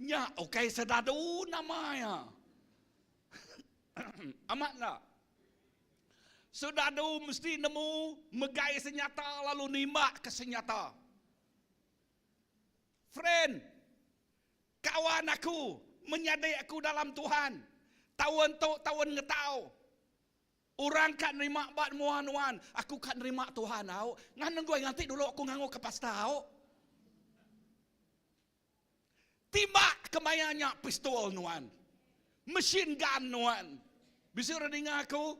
Speaker 4: Nya ukai sedadu nama iya. Amat enda? Sedadu mesti nemu megai senyata lalu nimbak ke senyata. Friend, kawan aku, menyadi aku dalam Tuhan. Taun tu taun ngetau. Orang ka nerima ba mua nuan, aku ka nerima Tuhan au. Ngan nenggoi nganti dulu aku ngangu ke pastor au. Timbak ke maya nya pistol nuan. Machine gun nuan. Bisi orang ninga aku?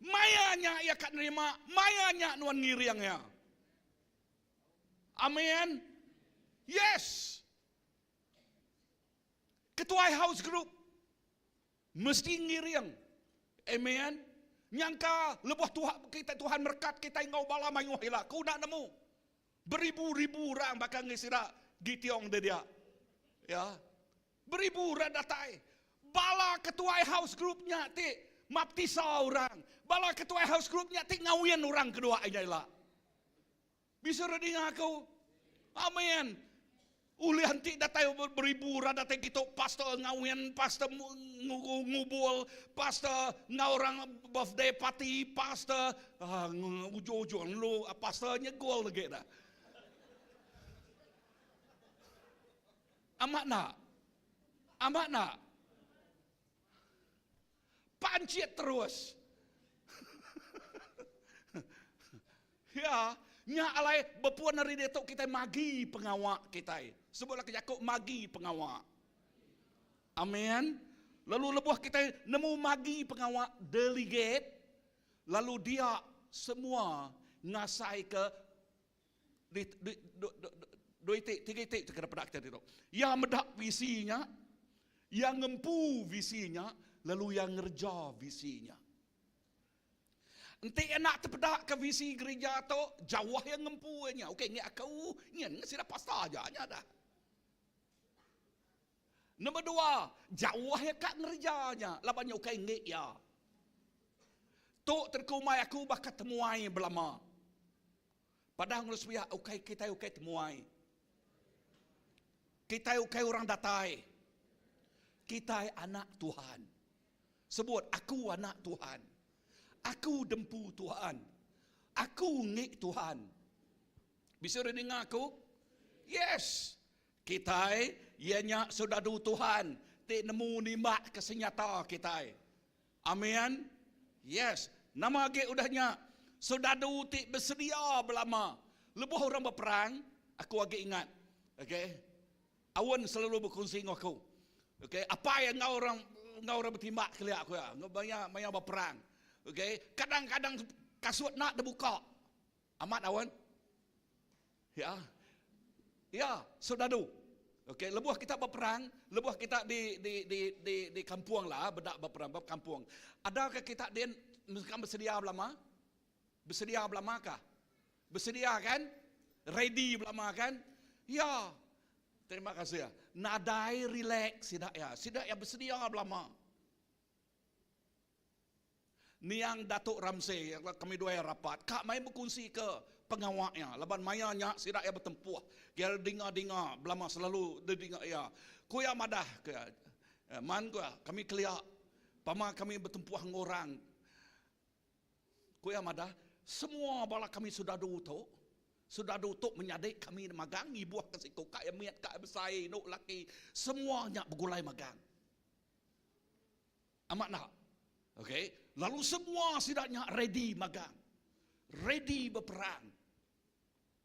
Speaker 4: Maya nya iya ka nerima, maya nya nuan ngiring iya. Amen. Yes. Ketuai house group mesti ngiring. Amen. Nyangka lebuh Tuhan kita Tuhan merekat kita enggau bala mayuh ila ku enda nemu. Beribu-ribu orang baka ngi sida Gitiong de dia. Ya. Beribu orang datai. Bala ketuai house group nya ti maptisa orang. Bala ketuai house group nya ti ngawin orang kedua nya ila. Bisa ra dinga aku. Amen. Ulih enti datai beribu orang datai kitu pastor ngawin, pastor ngubul, pastor enggau orang birthday party, pastor ah, ujung-ujung lu pastor nyegul lagi dah. Amat nak? Amat nak? Pancit terus. Ya, nya alai bepun ari diatu kitai magi pengawa kitai. Sebutlah ke jaku magi pengawa. Amen. Lalu lebuh kitai nemu magi pengawa delegate, lalu dia semua ngasaika di, di, du, du, du, dua iti, tiga iti ti kena peda kitai ditu. Iya meda visi nya, iya ngempu visi nya, lalu iya ngereja visi nya. Enti iya enda tepeda ke visi gerija tu, jauh iya ngempu iya nya. Okey, ngi aku, nyin sida pastor aja nya dah. Nombor dua, jauh iya ka ngereja nya laban nya ukai enggi iya. Tu terkumbai aku baka temuai belama. Padah ngulu sepiak ukai kitai ukai temuai. Kitai ukai orang datai. Kitai anak Tuhan. Sebut aku anak Tuhan. Aku dempu Tuhan. Aku enggi Tuhan. Bisi orang ninga aku? Yes. Kitai iya nya soldadu Tuhan. ti nemu nimbak ke senyata kitai. Amen. Yes. Nama agi udah nya? Soldadu ti besedia belama. Lebuh orang beperang, aku agi ingat. Okay. Aun selalu bekunsi enggau aku. Okay. Apai enggau orang enggau orang betimbak kelia ku iya. Maya maya beperang. Okay. Kadang-kadang kasut enda dibuka. Amat awan? Ya. Ya, soldadu. Okey, lebuh kita berperang, lebuh kita di di di di di kampung lah, bedak berperang ba kampung. Adakah kita din mengkang bersedia belama? Bersedia belama kah? Bersedia kan? Ready belama kan? Ya. Terima kasih. Nadai relax sida ya. Sida ya bersedia belama. Niang Datuk Ramsay kami duai rapat ka mai bekunsi ke pengawa iya laban maya nya sida iya betempuh ke dinga-dinga belama selalu didinga iya. Ku iya madah ke man ku iya kami kelia pama kami betempuh enggau orang. Ku iya madah semua bala kami sudadu tu sudadu tu menyadi kami magang ngibuh ke siku ka iya mit ka iya besai indu laki semua nya begulai magang. Amat enda? Okey, lalu semua sida nya ready magang. Ready beperang.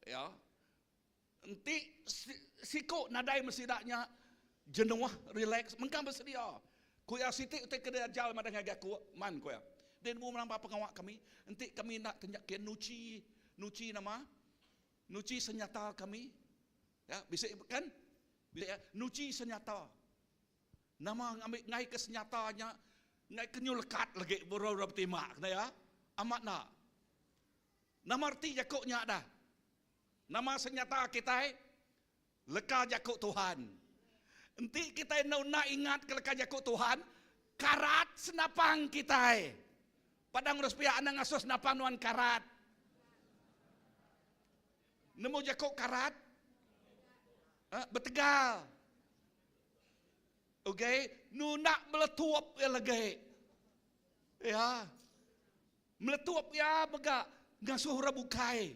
Speaker 4: Ya. Enti siku nadai meh sida nya jenuh, relax, mengkang besedia. Ku iya siti utai ke diajar madah ngagai aku, man ku iya. Dia nemu menambah pengawa kami, enti kami enda ke nuchi, nuchi nama? Nuchi senyata kami. Ya, bisi kan? Bisi ya, nuchi senyata. Nama ngambi ngai ke senyata nya ngai ke nyu lekat lagi buru ura betimbak kena ya. Amat enda. Nama reti jaku nya dah? Nama senyata kitai? Leka jaku Tuhan. Enti kitai enda enda ingat ke leka jaku Tuhan, karat senapang kitai. Padang urus pia anang ngasuh senapang nuan karat. Nemu jaku karat? Ha, betegal. Okey, nunda meletup iya legi. Ya. Meletup iya mega ngasuh orang bukai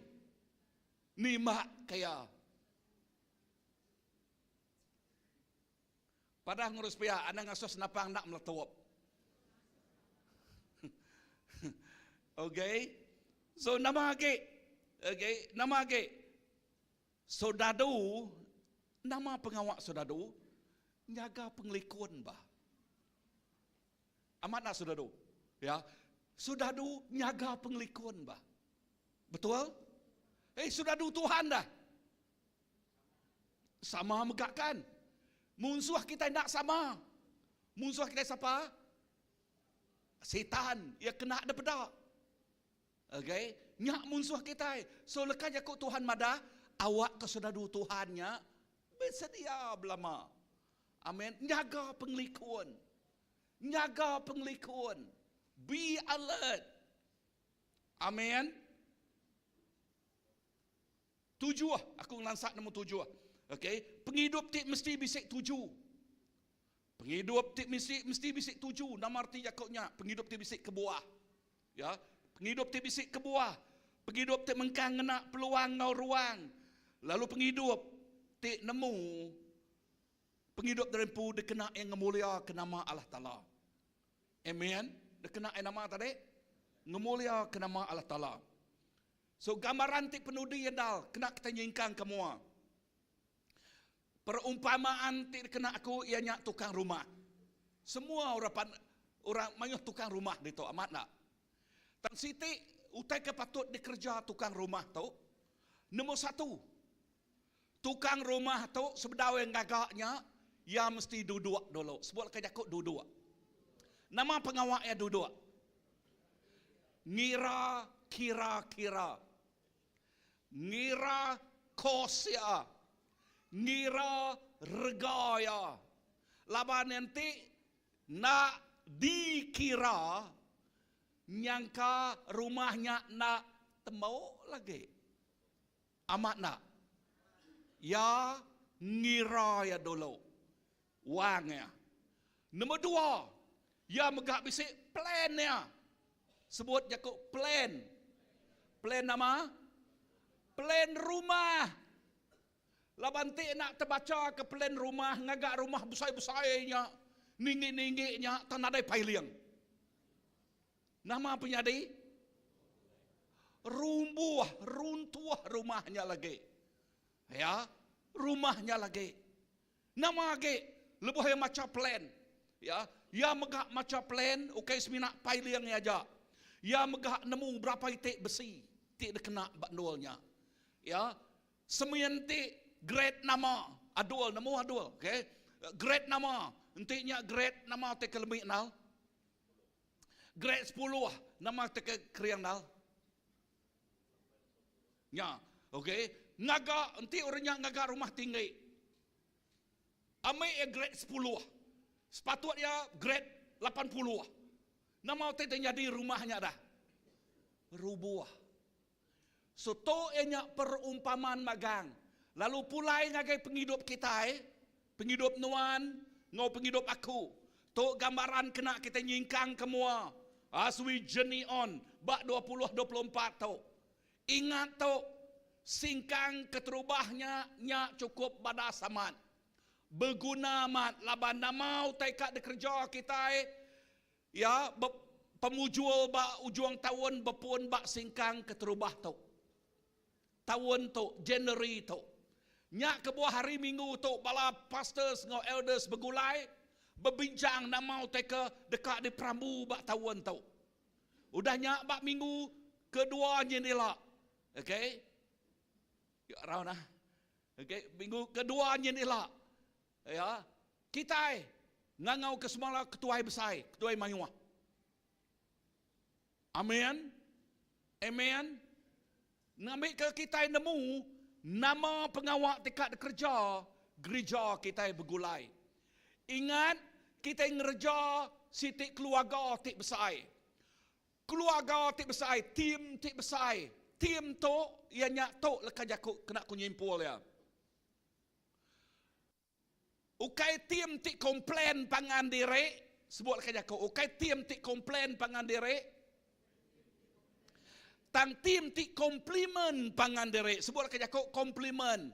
Speaker 4: nimbak ke iya. Padah ngurus pia, anang ngasuh senapang enda meletup. Okey. So nama agi? Okey, nama agi? Soldadu, nama pengawa soldadu? Nyaga pengelikun bah. Amat nak soldadu? Ya. Soldadu nyaga pengelikun bah. Betul? Eh, soldadu Tuhan dah. Sama mega kan? Munsuh kita nak sama. Munsuh kita siapa? Setan. Ia kena ada peda. Okay, nya munsuh kitai. So leka jaku Tuhan madah, awak ke sedadu Tuhan nya besedia belama. Amen. Nyaga pengelikun. Nyaga pengelikun. Be alert. Amen. Tujuh, aku ngelansak nombor tujuh. Okay, pengidup ti mesti bisi tuju. Pengidup ti mesti mesti bisi tuju. Nama arti jaku nya? Pengidup ti bisi kebuah. Ya, pengidup ti bisi kebuah. Pengidup ti mengkang ngena peluang enggau ruang. Lalu pengidup ti nemu pengidup diri empu dikena iya ngemuliaka nama Allah Taala. Amen. Dikena iya nama tadi? Ngemuliaka nama Allah Taala. So gambaran ti penudi endal kena kita nyingkang ke mua. Perumpamaan ti dikena aku iya nya tukang rumah. Semua orang pan orang mayuh tukang rumah ditu amat enda. Tang siti utai ke patut dikereja tukang rumah tu nombor satu tukang rumah tu sebedau iya ngaga nya iya mesti duduk dulu. Sebut leka jaku duduk. Nama pengawa iya duduk? Ngira kira-kira. Ngira kos iya. Ngira rega iya. Laban enti enda dikira nyangka rumah nya enda tembu lagi. Amat enda? Iya ngira iya dulu. Wang iya. Nombor dua, iya mega bisi plan iya. Sebut jaku plan. Plan nama? Plan rumah. Laban ti enda tebacha ke plan rumah ngaga rumah besai-besai nya. Ninggi-ninggi nya tang nadai piling. Nama penyadi? Rumbuh, runtuh rumah nya lagi. Ya, rumah nya lagi. Nama agi lebuh iya macha plan. Ya, iya mega macha plan ukai semina piling iya aja. Iya mega nemu berapa iti besi ti dikena ba endur nya. Ya, semin ti grade nama adul nemu adul, okey. Grade nama enti nya grade nama ti ke lemi nal. Grade sepuluh nama ti ke kering nal. Nya, okey. Ngaga enti orang nya ngaga rumah tinggi. Ambi iya grade sepuluh. Sepatut iya grade 80. Nama utai ti nyadi rumah nya dah? Rubuh. So tu iya nya perumpamaan magang. Lalu pulai ngagai pengidup kitai, pengidup nuan enggau pengidup aku. Tu gambaran kena kitai nyingkang ke mua as we journey on ba 2024 tu. Ingat tu, singkang keterubah nya nya chukup badas amat. Beguna amat laban nama utai ka dikereja kitai Iya bepemujur ba ujung taun bepun ba singkang keterubah tu. Taun tu, January tu. Nya kebuah hari Minggu tu bala pastors enggau elders begulai bebincang nama utai ke deka diperambu ba taun tu. Udah nya ba minggu kedua nyin ila. Okay. Ya, round ah. Okay, minggu kedua nyin ila. Ya, kitai ngangau ke semala ketuai besai, ketuai mayuh. Amin. Amen. Ngambika kitai nemu nama pengawa ti ka dikereja gerija kitai begulai. Ingat, kitai ngereja siti keluarga ti besai. Keluarga ti besai, tim ti besai. Tim tu iya nya tu leka jaku kena ku nyimpul iya. Ukai tim ti komplain pangan diri, sebut leka jaku, ukai tim ti komplain pangan diri, tang tim ti komplimen pangan diri. Sebut leka jaku komplimen.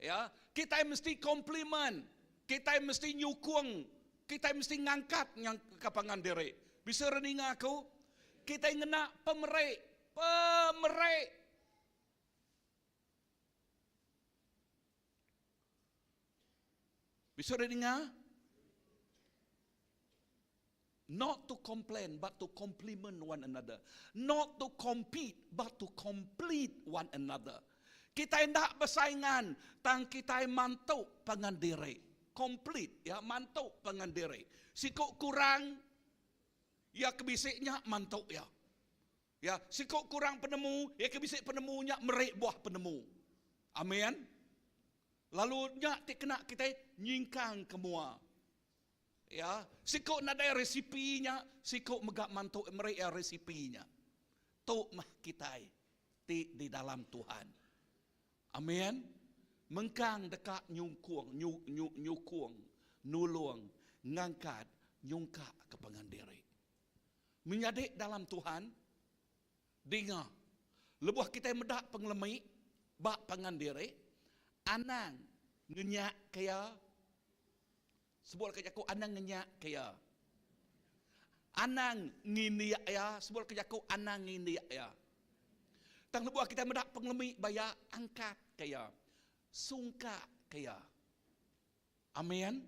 Speaker 4: Ya, kitai mesti komplimen, kitai mesti nyukung, kitai mesti ngangkat ke pangan diri. Bisa reninga aku, kitai ngena pemeri, pemeri. Bisa udah dengar? Not to complain, but to compliment one another. Not to compete, but to complete one another. Kita enda bersaingan, tang kita mantu pangan diri. Complete, ya, mantu pangan diri. Siku kurang, ya ke bisi nya mantu ya. Ya, siku kurang penemu, iya ke bisi penemu nya meri buah penemu. Amin. Lalu nya ti kena kitai nyingkang ke mua. Ya, siku nadai resipi nya, siku mega mantu meri iya resipi nya. Tu mah kitai ti di dalam Tuhan. Amin. Mengkang deka nyungkung, nyu, nyu, nyukung, nulung, ngangkat, nyungkak ke pangan diri. Menyadi dalam Tuhan, dinga, lebuh kitai meda pengelemi ba pangan diri, anang ngenyakka iya. Sebut leka jaku anang ngenyakka iya. Anang ngindik iya, sebut leka jaku anang ngindik iya. Tang lebuh kitai meda pengelemi ba iya, angkatka iya, sungkakka iya. Amin.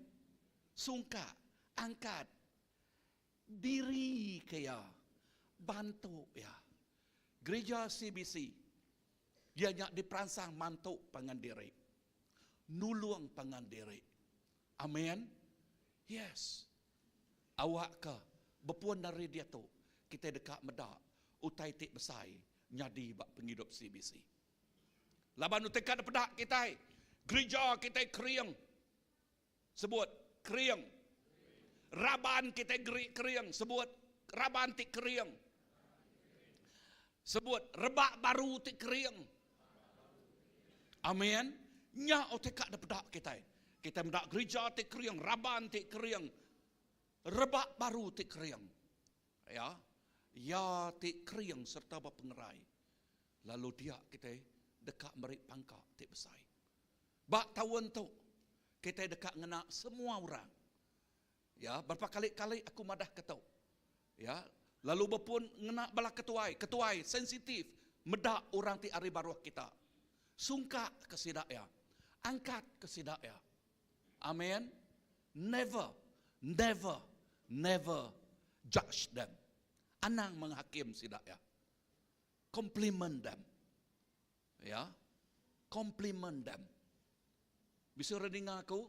Speaker 4: Sungkak, angkat. Diri ke iya, bantu iya. Gerija CBC iya nya diperansang mantu pangan diri, nulung pangan diri. Amen. Yes. Awakka bepun ari diatu kitai deka meda utai ti besai nyadi ba pengidup CBC. Laban utai ka dipeda kitai, gerija kitai kering. Sebut, kering. Raban kitai geri kering. Sebut, raban ti kering. Sebut, rebak baru ti kering. Amin. Nya utai ka dipeda kitai. Kitai meda gerija ti kering, raban ti kering, rebak baru ti kering. Ya, iya ti kering sereta bepengerai. Lalu dia kitai deka meri pangka ti besai. Ba taun tu, kitai deka ngena semua orang. Ya, berapa kali-kali aku madah ke tu. Ya, lalu bepun ngena bala ketuai, ketuai sensitif meda orang ti ari baruh kita. Sungka ke sida ya. Angkat ke sida ya. Amen. Never, never, never judge them. Anang menghakim sida ya. Compliment them. Ya. Compliment them. Bisi orang ninga aku?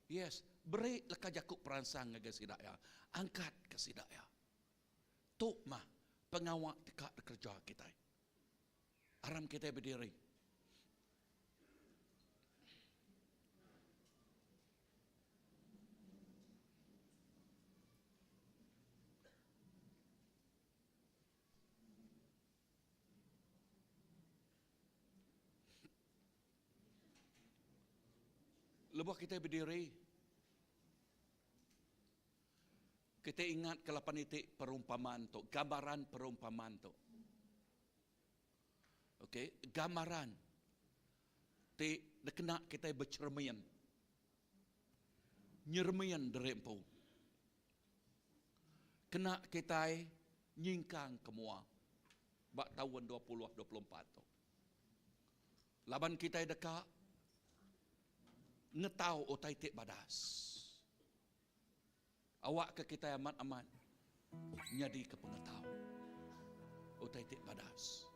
Speaker 4: Yes. Beri leka jaku peransang ngagai sida ya. Angkat ke sida ya. Tu mah pengawa deka dikereja kitai. Aram kitai bediri. Lebuh kitai bediri, kitai ingat ke lapan iti perumpamaan tu, gambaran perumpamaan tu. Okey, gambaran ti dikena kitai becermin. Nyermin diri empu. Kena kitai nyingkang ke mua ba taun 2024 tu. Laban kitai deka ngetau utai ti badas. Awakka kitai amat-amat nyadika pengetau utai ti badas.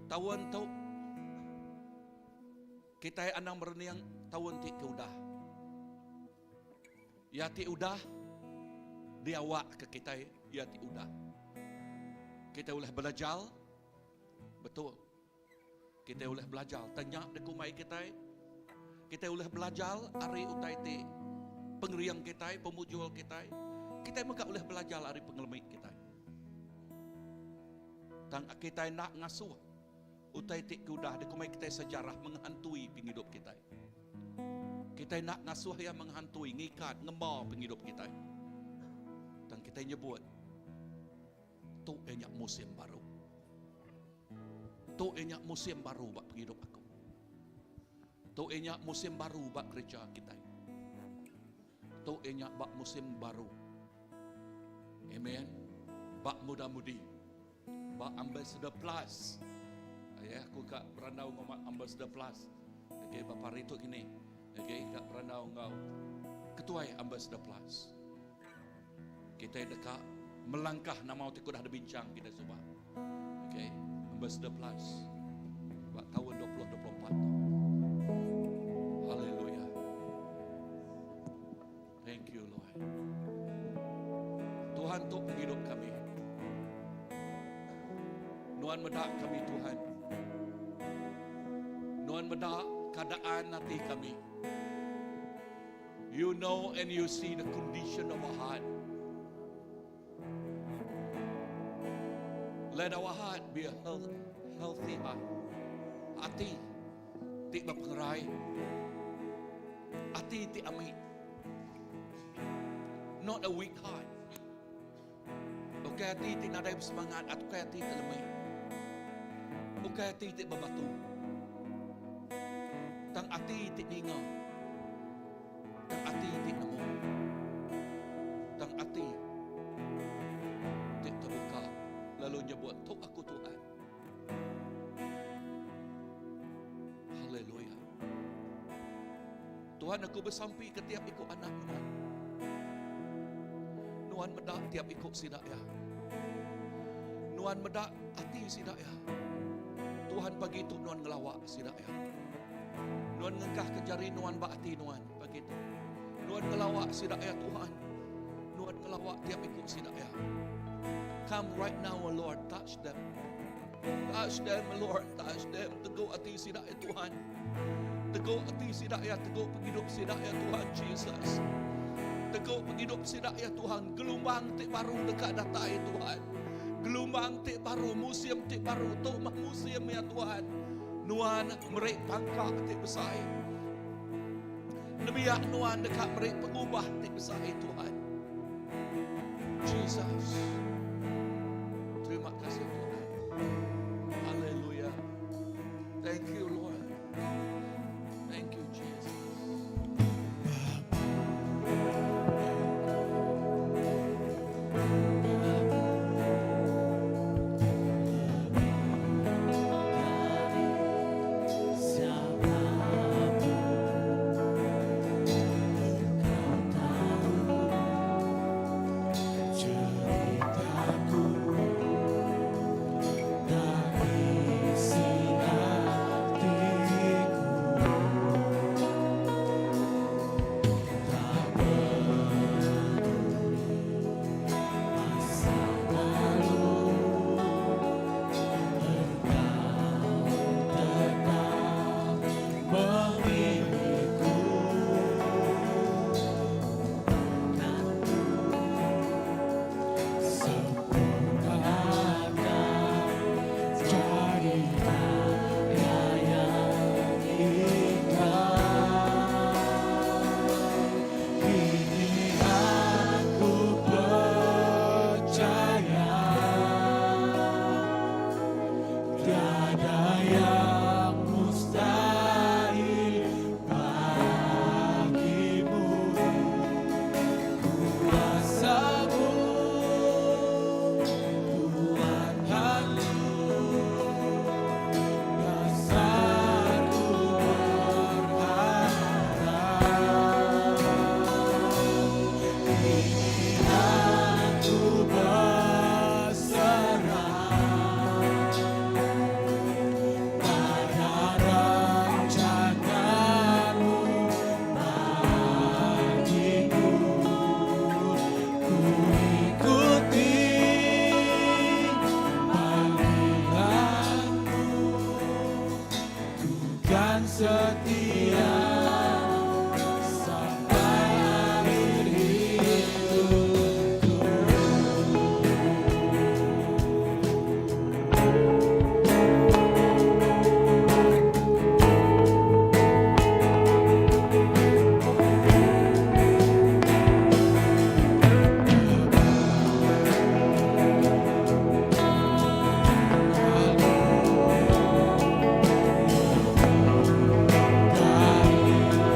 Speaker 4: Taun tu kitai anang merening taun ti ke udah. Iya ti udah diawakka kitai iya ti udah. Kitai ulih belajar betul. Kitai ulih belajar tanya deku mai kitai. Kitai ulih belajar ari utai ti pengering kitai, pemujur kitai. Kitai mega ulih belajar ari pengelemi kitai. Tang kitai enda ngasuh utai ti ke udah dikumbai kitai sejarah menghantui pengidup kitai. Kitai enda ngasuh iya menghantui, ngikat, ngemba pengidup kitai. Tang kitai nyebut Tu iya nya musim baru. Tu iya nya musim baru ba pengidup aku. Tu iya nya musim baru ba kereja kitai. Tu iya nya ba musim baru. Amen. Ba muda-mudi. Ba Ambassador Plus. Ya, aku ka berandau enggau Ambassador Plus. Okay, ba hari tu gini. Okay, ka berandau enggau ketuai Ambassador Plus. Kitai deka melangkah nama ti udah dibincang kita suba. Okay, Ambassador Plus ba tahun 2024 tu. Haleluya. Thank you Lord. Tuhan tu penghidup kami. Nuan meda kami Tuhan. Nuan meda keadaan hati kami. You know and you see the condition of our heart. Let our heart be a healthy heart. Ati ti berpengerai. Ati ti ami. Not a weak heart. Ukai ati ti nadai bersemangat atau ukai ati ti lemai. Ukai ati ti berbatu. Tang ati ti ninga. Tang ati ti nemu. Tang ati ti terbuka lalu nyebut tu aku Tuhan. Haleluya. Tuhan aku besampi ke tiap iku anak Nuan. Nuan meda tiap iku sida ya. Nuan meda ati sida ya. Tuhan pagi tu Nuan ngelawak sida ya. Nuan ngengkah ke jari Nuan ba ati Nuan pagi tu. Nuan ngelawak sida ya Tuhan. Nuan ngelawak tiap iku sida ya. Come right now, O Lord, touch them. Touch them, Lord, touch them. Teguh ati sida ya Tuhan. Teguh ati sida ya, teguh penghidup sida ya Tuhan Jesus. Teguh penghidup sida ya Tuhan. Gelombang ti baru dekat datai ya Tuhan. Gelombang ti baru, musim ti baru. Tu mah musim ya Tuhan. Nuan merik pangkak ti besar. Nembiak nuan dekat merik pengubah ti besar Tuhan. Jesus. Terima kasih Tuhan. Haleluya. Thank you Lord. Thank you Jesus.
Speaker 2: Kini aku percaya Tiada yang mustahil bagimu Kuasamu Tuhanku Dasarku berharap Kini aku berserah Pada rencanamu bagiku Ku ikuti panggilanmu Ku kan setia sampai akhir hidupku. Dari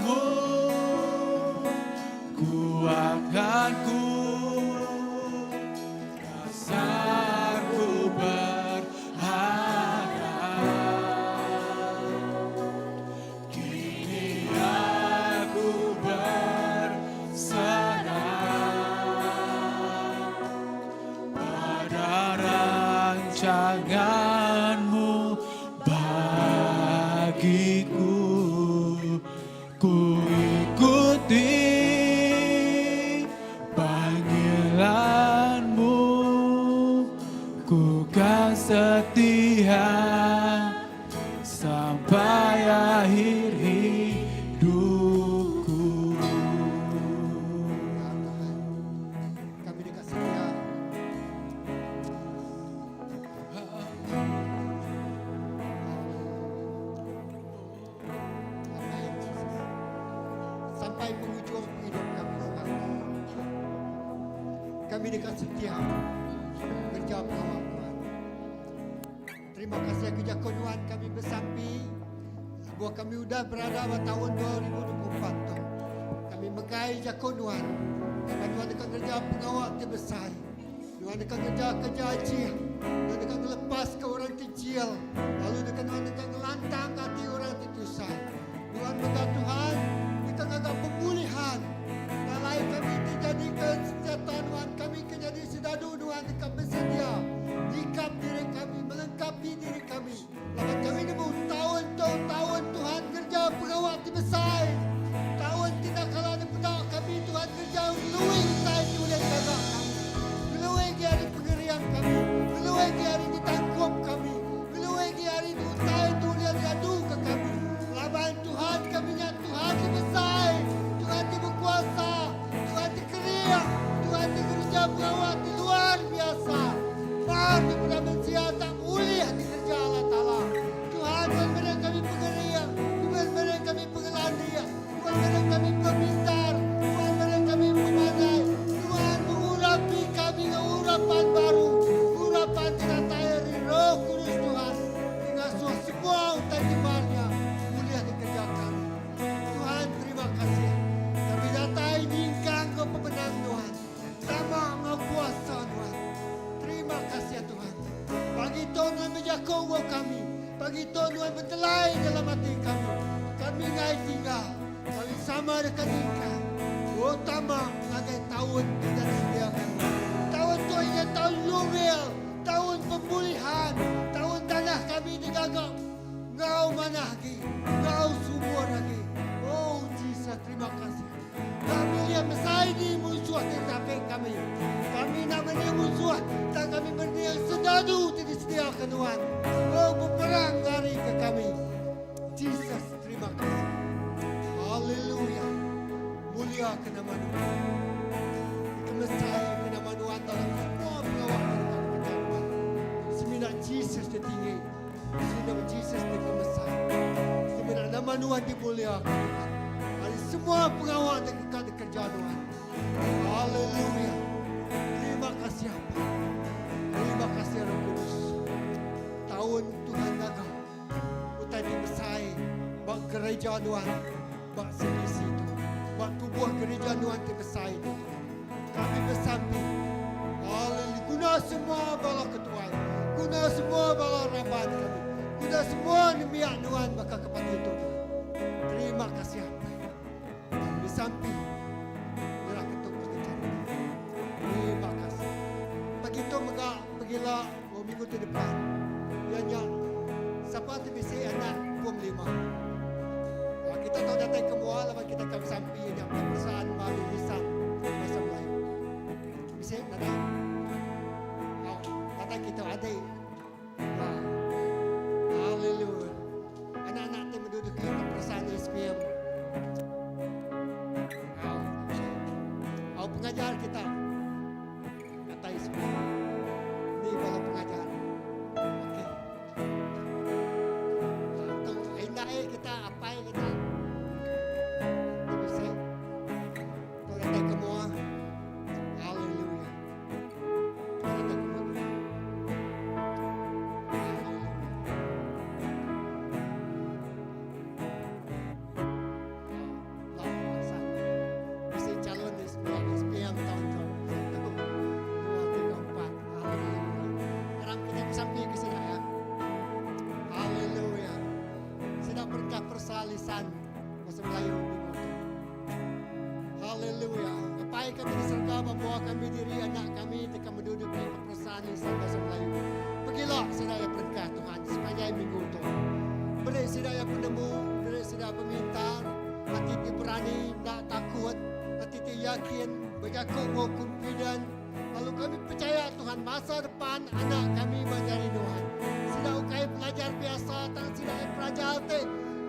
Speaker 2: Kuasamu kuatkan ku Dasarku berharap Kini aku berserah Pada rancanganmu bagiku Ku ikuti panggilanmu Ku kan setia sampai akhir hidupku.
Speaker 3: Ya Tuhan, kami dekat setia. Amin, Jesus. Sampai penghujung hidup kami Tuhan. Kami dekat setia kerja pengawal Tuhan. Terima kasih kerja Tuhan kami bersampi. Sebuah kami sudah berada pada tahun 2024 tu. Kami megai jako Tuhan. Kami Tuhan dekat kerja pengawal terbesar. Tuhan dekat kerja kerja aji. Tuhan dekat ngelepas ke orang kecil. Lalu dekat Tuhan dekat ngelantang hati orang tertusah. Tuhan berkata Tuhan, dekat agak pemulihan. Nalai kami terjadi ke senjata Tuhan, kami jadi sedadu Tuhan dekat bersedia. Jikap diri kami, melengkapi diri kami. Lalu kami nemu tahun-tahun Tuhan kerja pengawal besar. Tahun tidak kalah daripada kami Tuhan kerja melalui utai oleh kakak kami. Melalui hari pengerian kami. Melalui hari ditangkup kami. Melalui hari utai tu dia diadu ke kami. Laban Tuhan kami nya Tuhan di besar. Tuhan di berkuasa. Tuhan di keriak. Tuhan di kerja pengawal di luar biasa. Mar daripada manusia tak boleh dikerja Allah Ta'ala. Tuhan Tuhan beri kami pengeriak. Tuhan beri kami pengelani. Tuhan beri kami pemintar. Tuhan beri kami pemandai. Tuhan mengurapi kami dengan urapan baru. Urapan tidak dari Roh Kudus Tuhan. Dengan semua utai timarnya mulia dikerjakan. Tuhan terima kasih. Kami datang nyingkang ke pemenang Tuhan. Sama dengan kuasa Tuhan. Terima kasih ya Tuhan. Pagi Tuhan menjaga kami. Pagi Tuhan bertelai dalam hati kami. Kami ngai tinggal. Kami sama dekat tinggal. Utama ngagai tahun kita disediakan. Tahun tu ini tahun Yubel, tahun pemulihan, tahun tanah kami digagak. Ngau mana lagi, ngau subur lagi. Oh Jesus, terima kasih. Kami lihat mesai di musuh tetapi kami. Kami nak beri musuh, tak kami beri yang sedadu tidak disediakan Tuhan. Oh berperang hari ke kami. Jesus, terima kasih. Haleluya. Mulia ke nama Tuhan. Kemesai ke nama Tuhan dalam semua pengawal kita Tuhan. Semina Jesus tertinggi. Semina Jesus terkemesai. Semina nama Tuhan dimuliakan Tuhan. Hari semua pengawal dekat kerja Tuhan. Haleluya. Terima kasih apa? Terima kasih Roh Kudus. Tahun Tuhan naga. Utai besar. Bak gereja Tuhan. Bak CBC itu. Bak tubuh gereja Tuhan terbesar itu. Kami bersambi. Haleluya. Guna semua bala ketua. Guna semua bala raban kami. Guna semua nemiak Tuhan bakal kepada itu. Terima kasih apa? Kami bersambi. Merah ketuk bagi cari. Terima kasih. Pagi tu megak pergilah oh, minggu tu depan. Ianya siapa tu bisa anak pum lima. Ha, kita tahu datang ke mual lepas kita akan sampai yang perusahaan baru lisan bahasa Melayu. Bisa datang? Oh, datang kita ada. Ha. Haleluya. Anak-anak tu menduduki perusahaan SPM. Oh, oh, pengajar kita. Kata SPM. Ni bala pengajar. Okey. Tu indah eh kita apa eh kita. Tu bisa. Tu datang ke mual. Haleluya. Tu datang ke mual. lisan Bahasa Melayu minggu tu. Haleluya. Apai kami di serega ba mua kami diri anak kami deka menduduki peperiksaan lisan Bahasa Melayu. Pegila sida iya perengkah Tuhan sepanjai minggu tu. Beri sida iya penemu, beri sida pemintar, ati ti berani, enda takut, ati ti yakin, bejaku enggau confident, Lalu kami pechaya Tuhan masa depan anak kami ba jari Nuan. Sida ukai pelajar biasa tang sida ai pelajar ti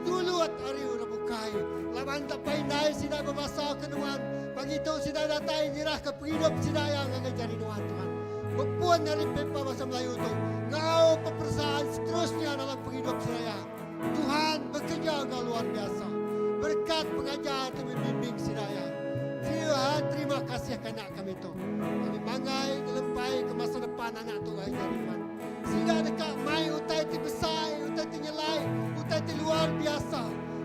Speaker 3: nyulut ari orang bukai. Laban enda indai sida bebasa ke Nuan, pagi tu sida datai nyerahka pengidup sida iya ngagai jari Nuan Tuhan. Bepun ari pepa Bahasa Melayu tu enggau pepersaan seterusnya dalam pengidup sida iya. Tuhan bekerja enggau luar biasa. Berekat pengajar ti membimbing sida iya. Tuhan terima kasih ke anak kami tu. Kami manggai ngelempai ke masa depan anak tu ngagai jari Tuhan. Sida deka mai utai ti besai, utai ti nyelai, utai ti luar biasa.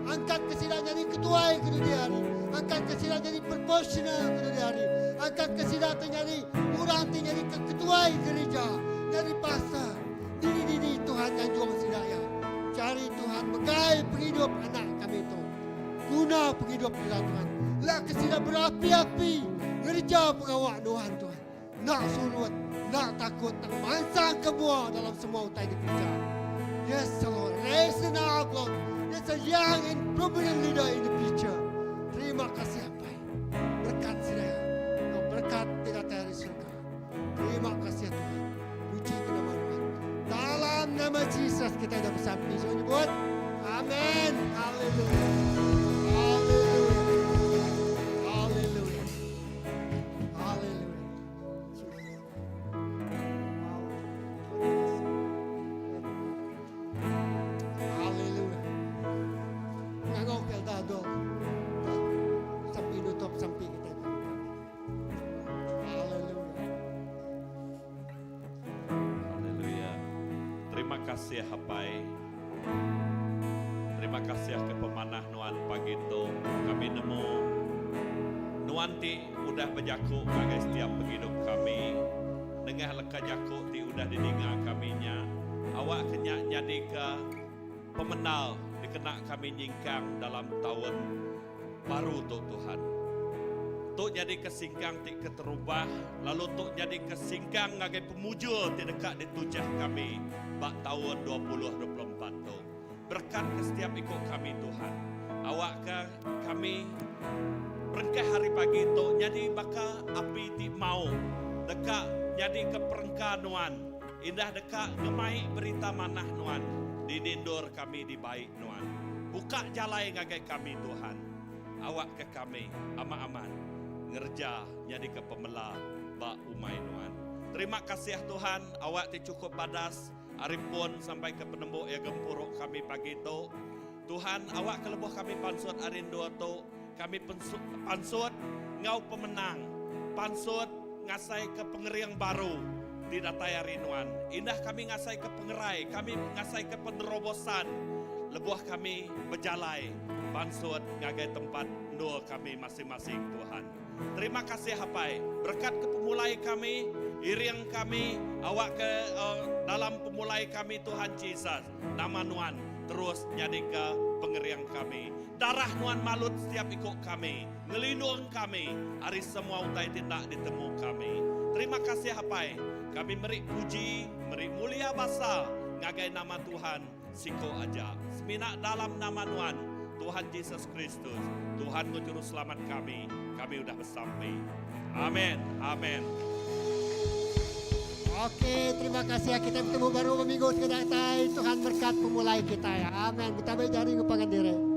Speaker 3: Angkat ke sida nyadi ketuai ke dudi hari. Angkat ke sida nyadi proporsional ke dudi hari. Angkat ke sida ti nyadi orang ti nyadi ke ketuai gerija, nyadi pastor. Dini-dini Tuhan nganjung sida iya. Jari Tuhan megai pengidup anak kami tu. Guna pengidup sida Tuhan. Lak ke sida berapi-api ngereja pengawa nuan Tuhan. Enda surut, enda takut tang mansang ke mua dalam semua utai dikereja. Yes, Lord. Raise up, Lord. There's a young and prominent leader in the future. Terima kasih Apai. Berkat sida iya. Enggau berkat ti datai ari surga. Terima kasih Tuhan. Puji ke nama Tuhan. Dalam nama Jesus kita dah bersampi. Semua nyebut. Amen. Haleluya. Haleluya. Haleluya. Haleluya. Jesus. Haleluya. Ngangau ke dado. Sampai nutup sampai kita.
Speaker 4: Haleluya. Terima kasih Apai. Terima kasih ke pemanah nuan pagi tu. Kami nemu nuan ti udah bejaku ngagai setiap pengidup kami. Nengah leka jaku ti udah didinga kami nya. Awak ke nya nyadi ke pemenal dikena kami nyingkang dalam taun baru tu Tuhan. Tu nyadika singkang ti keterubah lalu tu nyadika singkang ngagai pemujur ti deka ditujah kami ba taun 2024 tu. Berekatka setiap iku kami Tuhan. Awakka kami berengkah hari pagi tu nyadi baka api ti mau deka nyadika perengka Nuan indah deka ngemai berita manah Nuan dini endur kami dibai Nuan. Buka jalai ngagai kami Tuhan. Awakka kami amat-amat ngereja nyadika pemela ba umai Nuan. Terima kasih Tuhan awak ti chukup badas ari pun sampai ke penembu iya gempuru kami pagi tu. Tuhan awakka lebuh kami pansut ari endur tu kami pansut enggau pemenang, pansut ngasaika pengering baru ti datai ari Nuan. Indah kami ngasaika pengerai, kami ngasaika penerobosan lebuh kami bejalai pansut ngagai tempat endur kami masing-masing, Tuhan. Terima kasih Apai, berekat ke pemulai kami, iring kami, awakka dalam pemulai kami Tuhan Jesus, nama Nuan terus nyadika pengering kami. Darah Nuan malut setiap iku kami, ngelindung kami ari semua utai ti enda ditemu kami. Terima kasih Apai, kami meri puji, meri mulia basa ngagai nama Tuhan siko aja. Semina dalam nama Nuan, Tuhan Jesus Kristus, Tuhan enggau Juruselamat kami, kami udah besampi. Amen. Amen.
Speaker 3: Okey, terima kasih. Kita betemu baru minggu ti datai. Tuhan berkat pemulai kita. Amen. Betabi jari enggau pangan diri.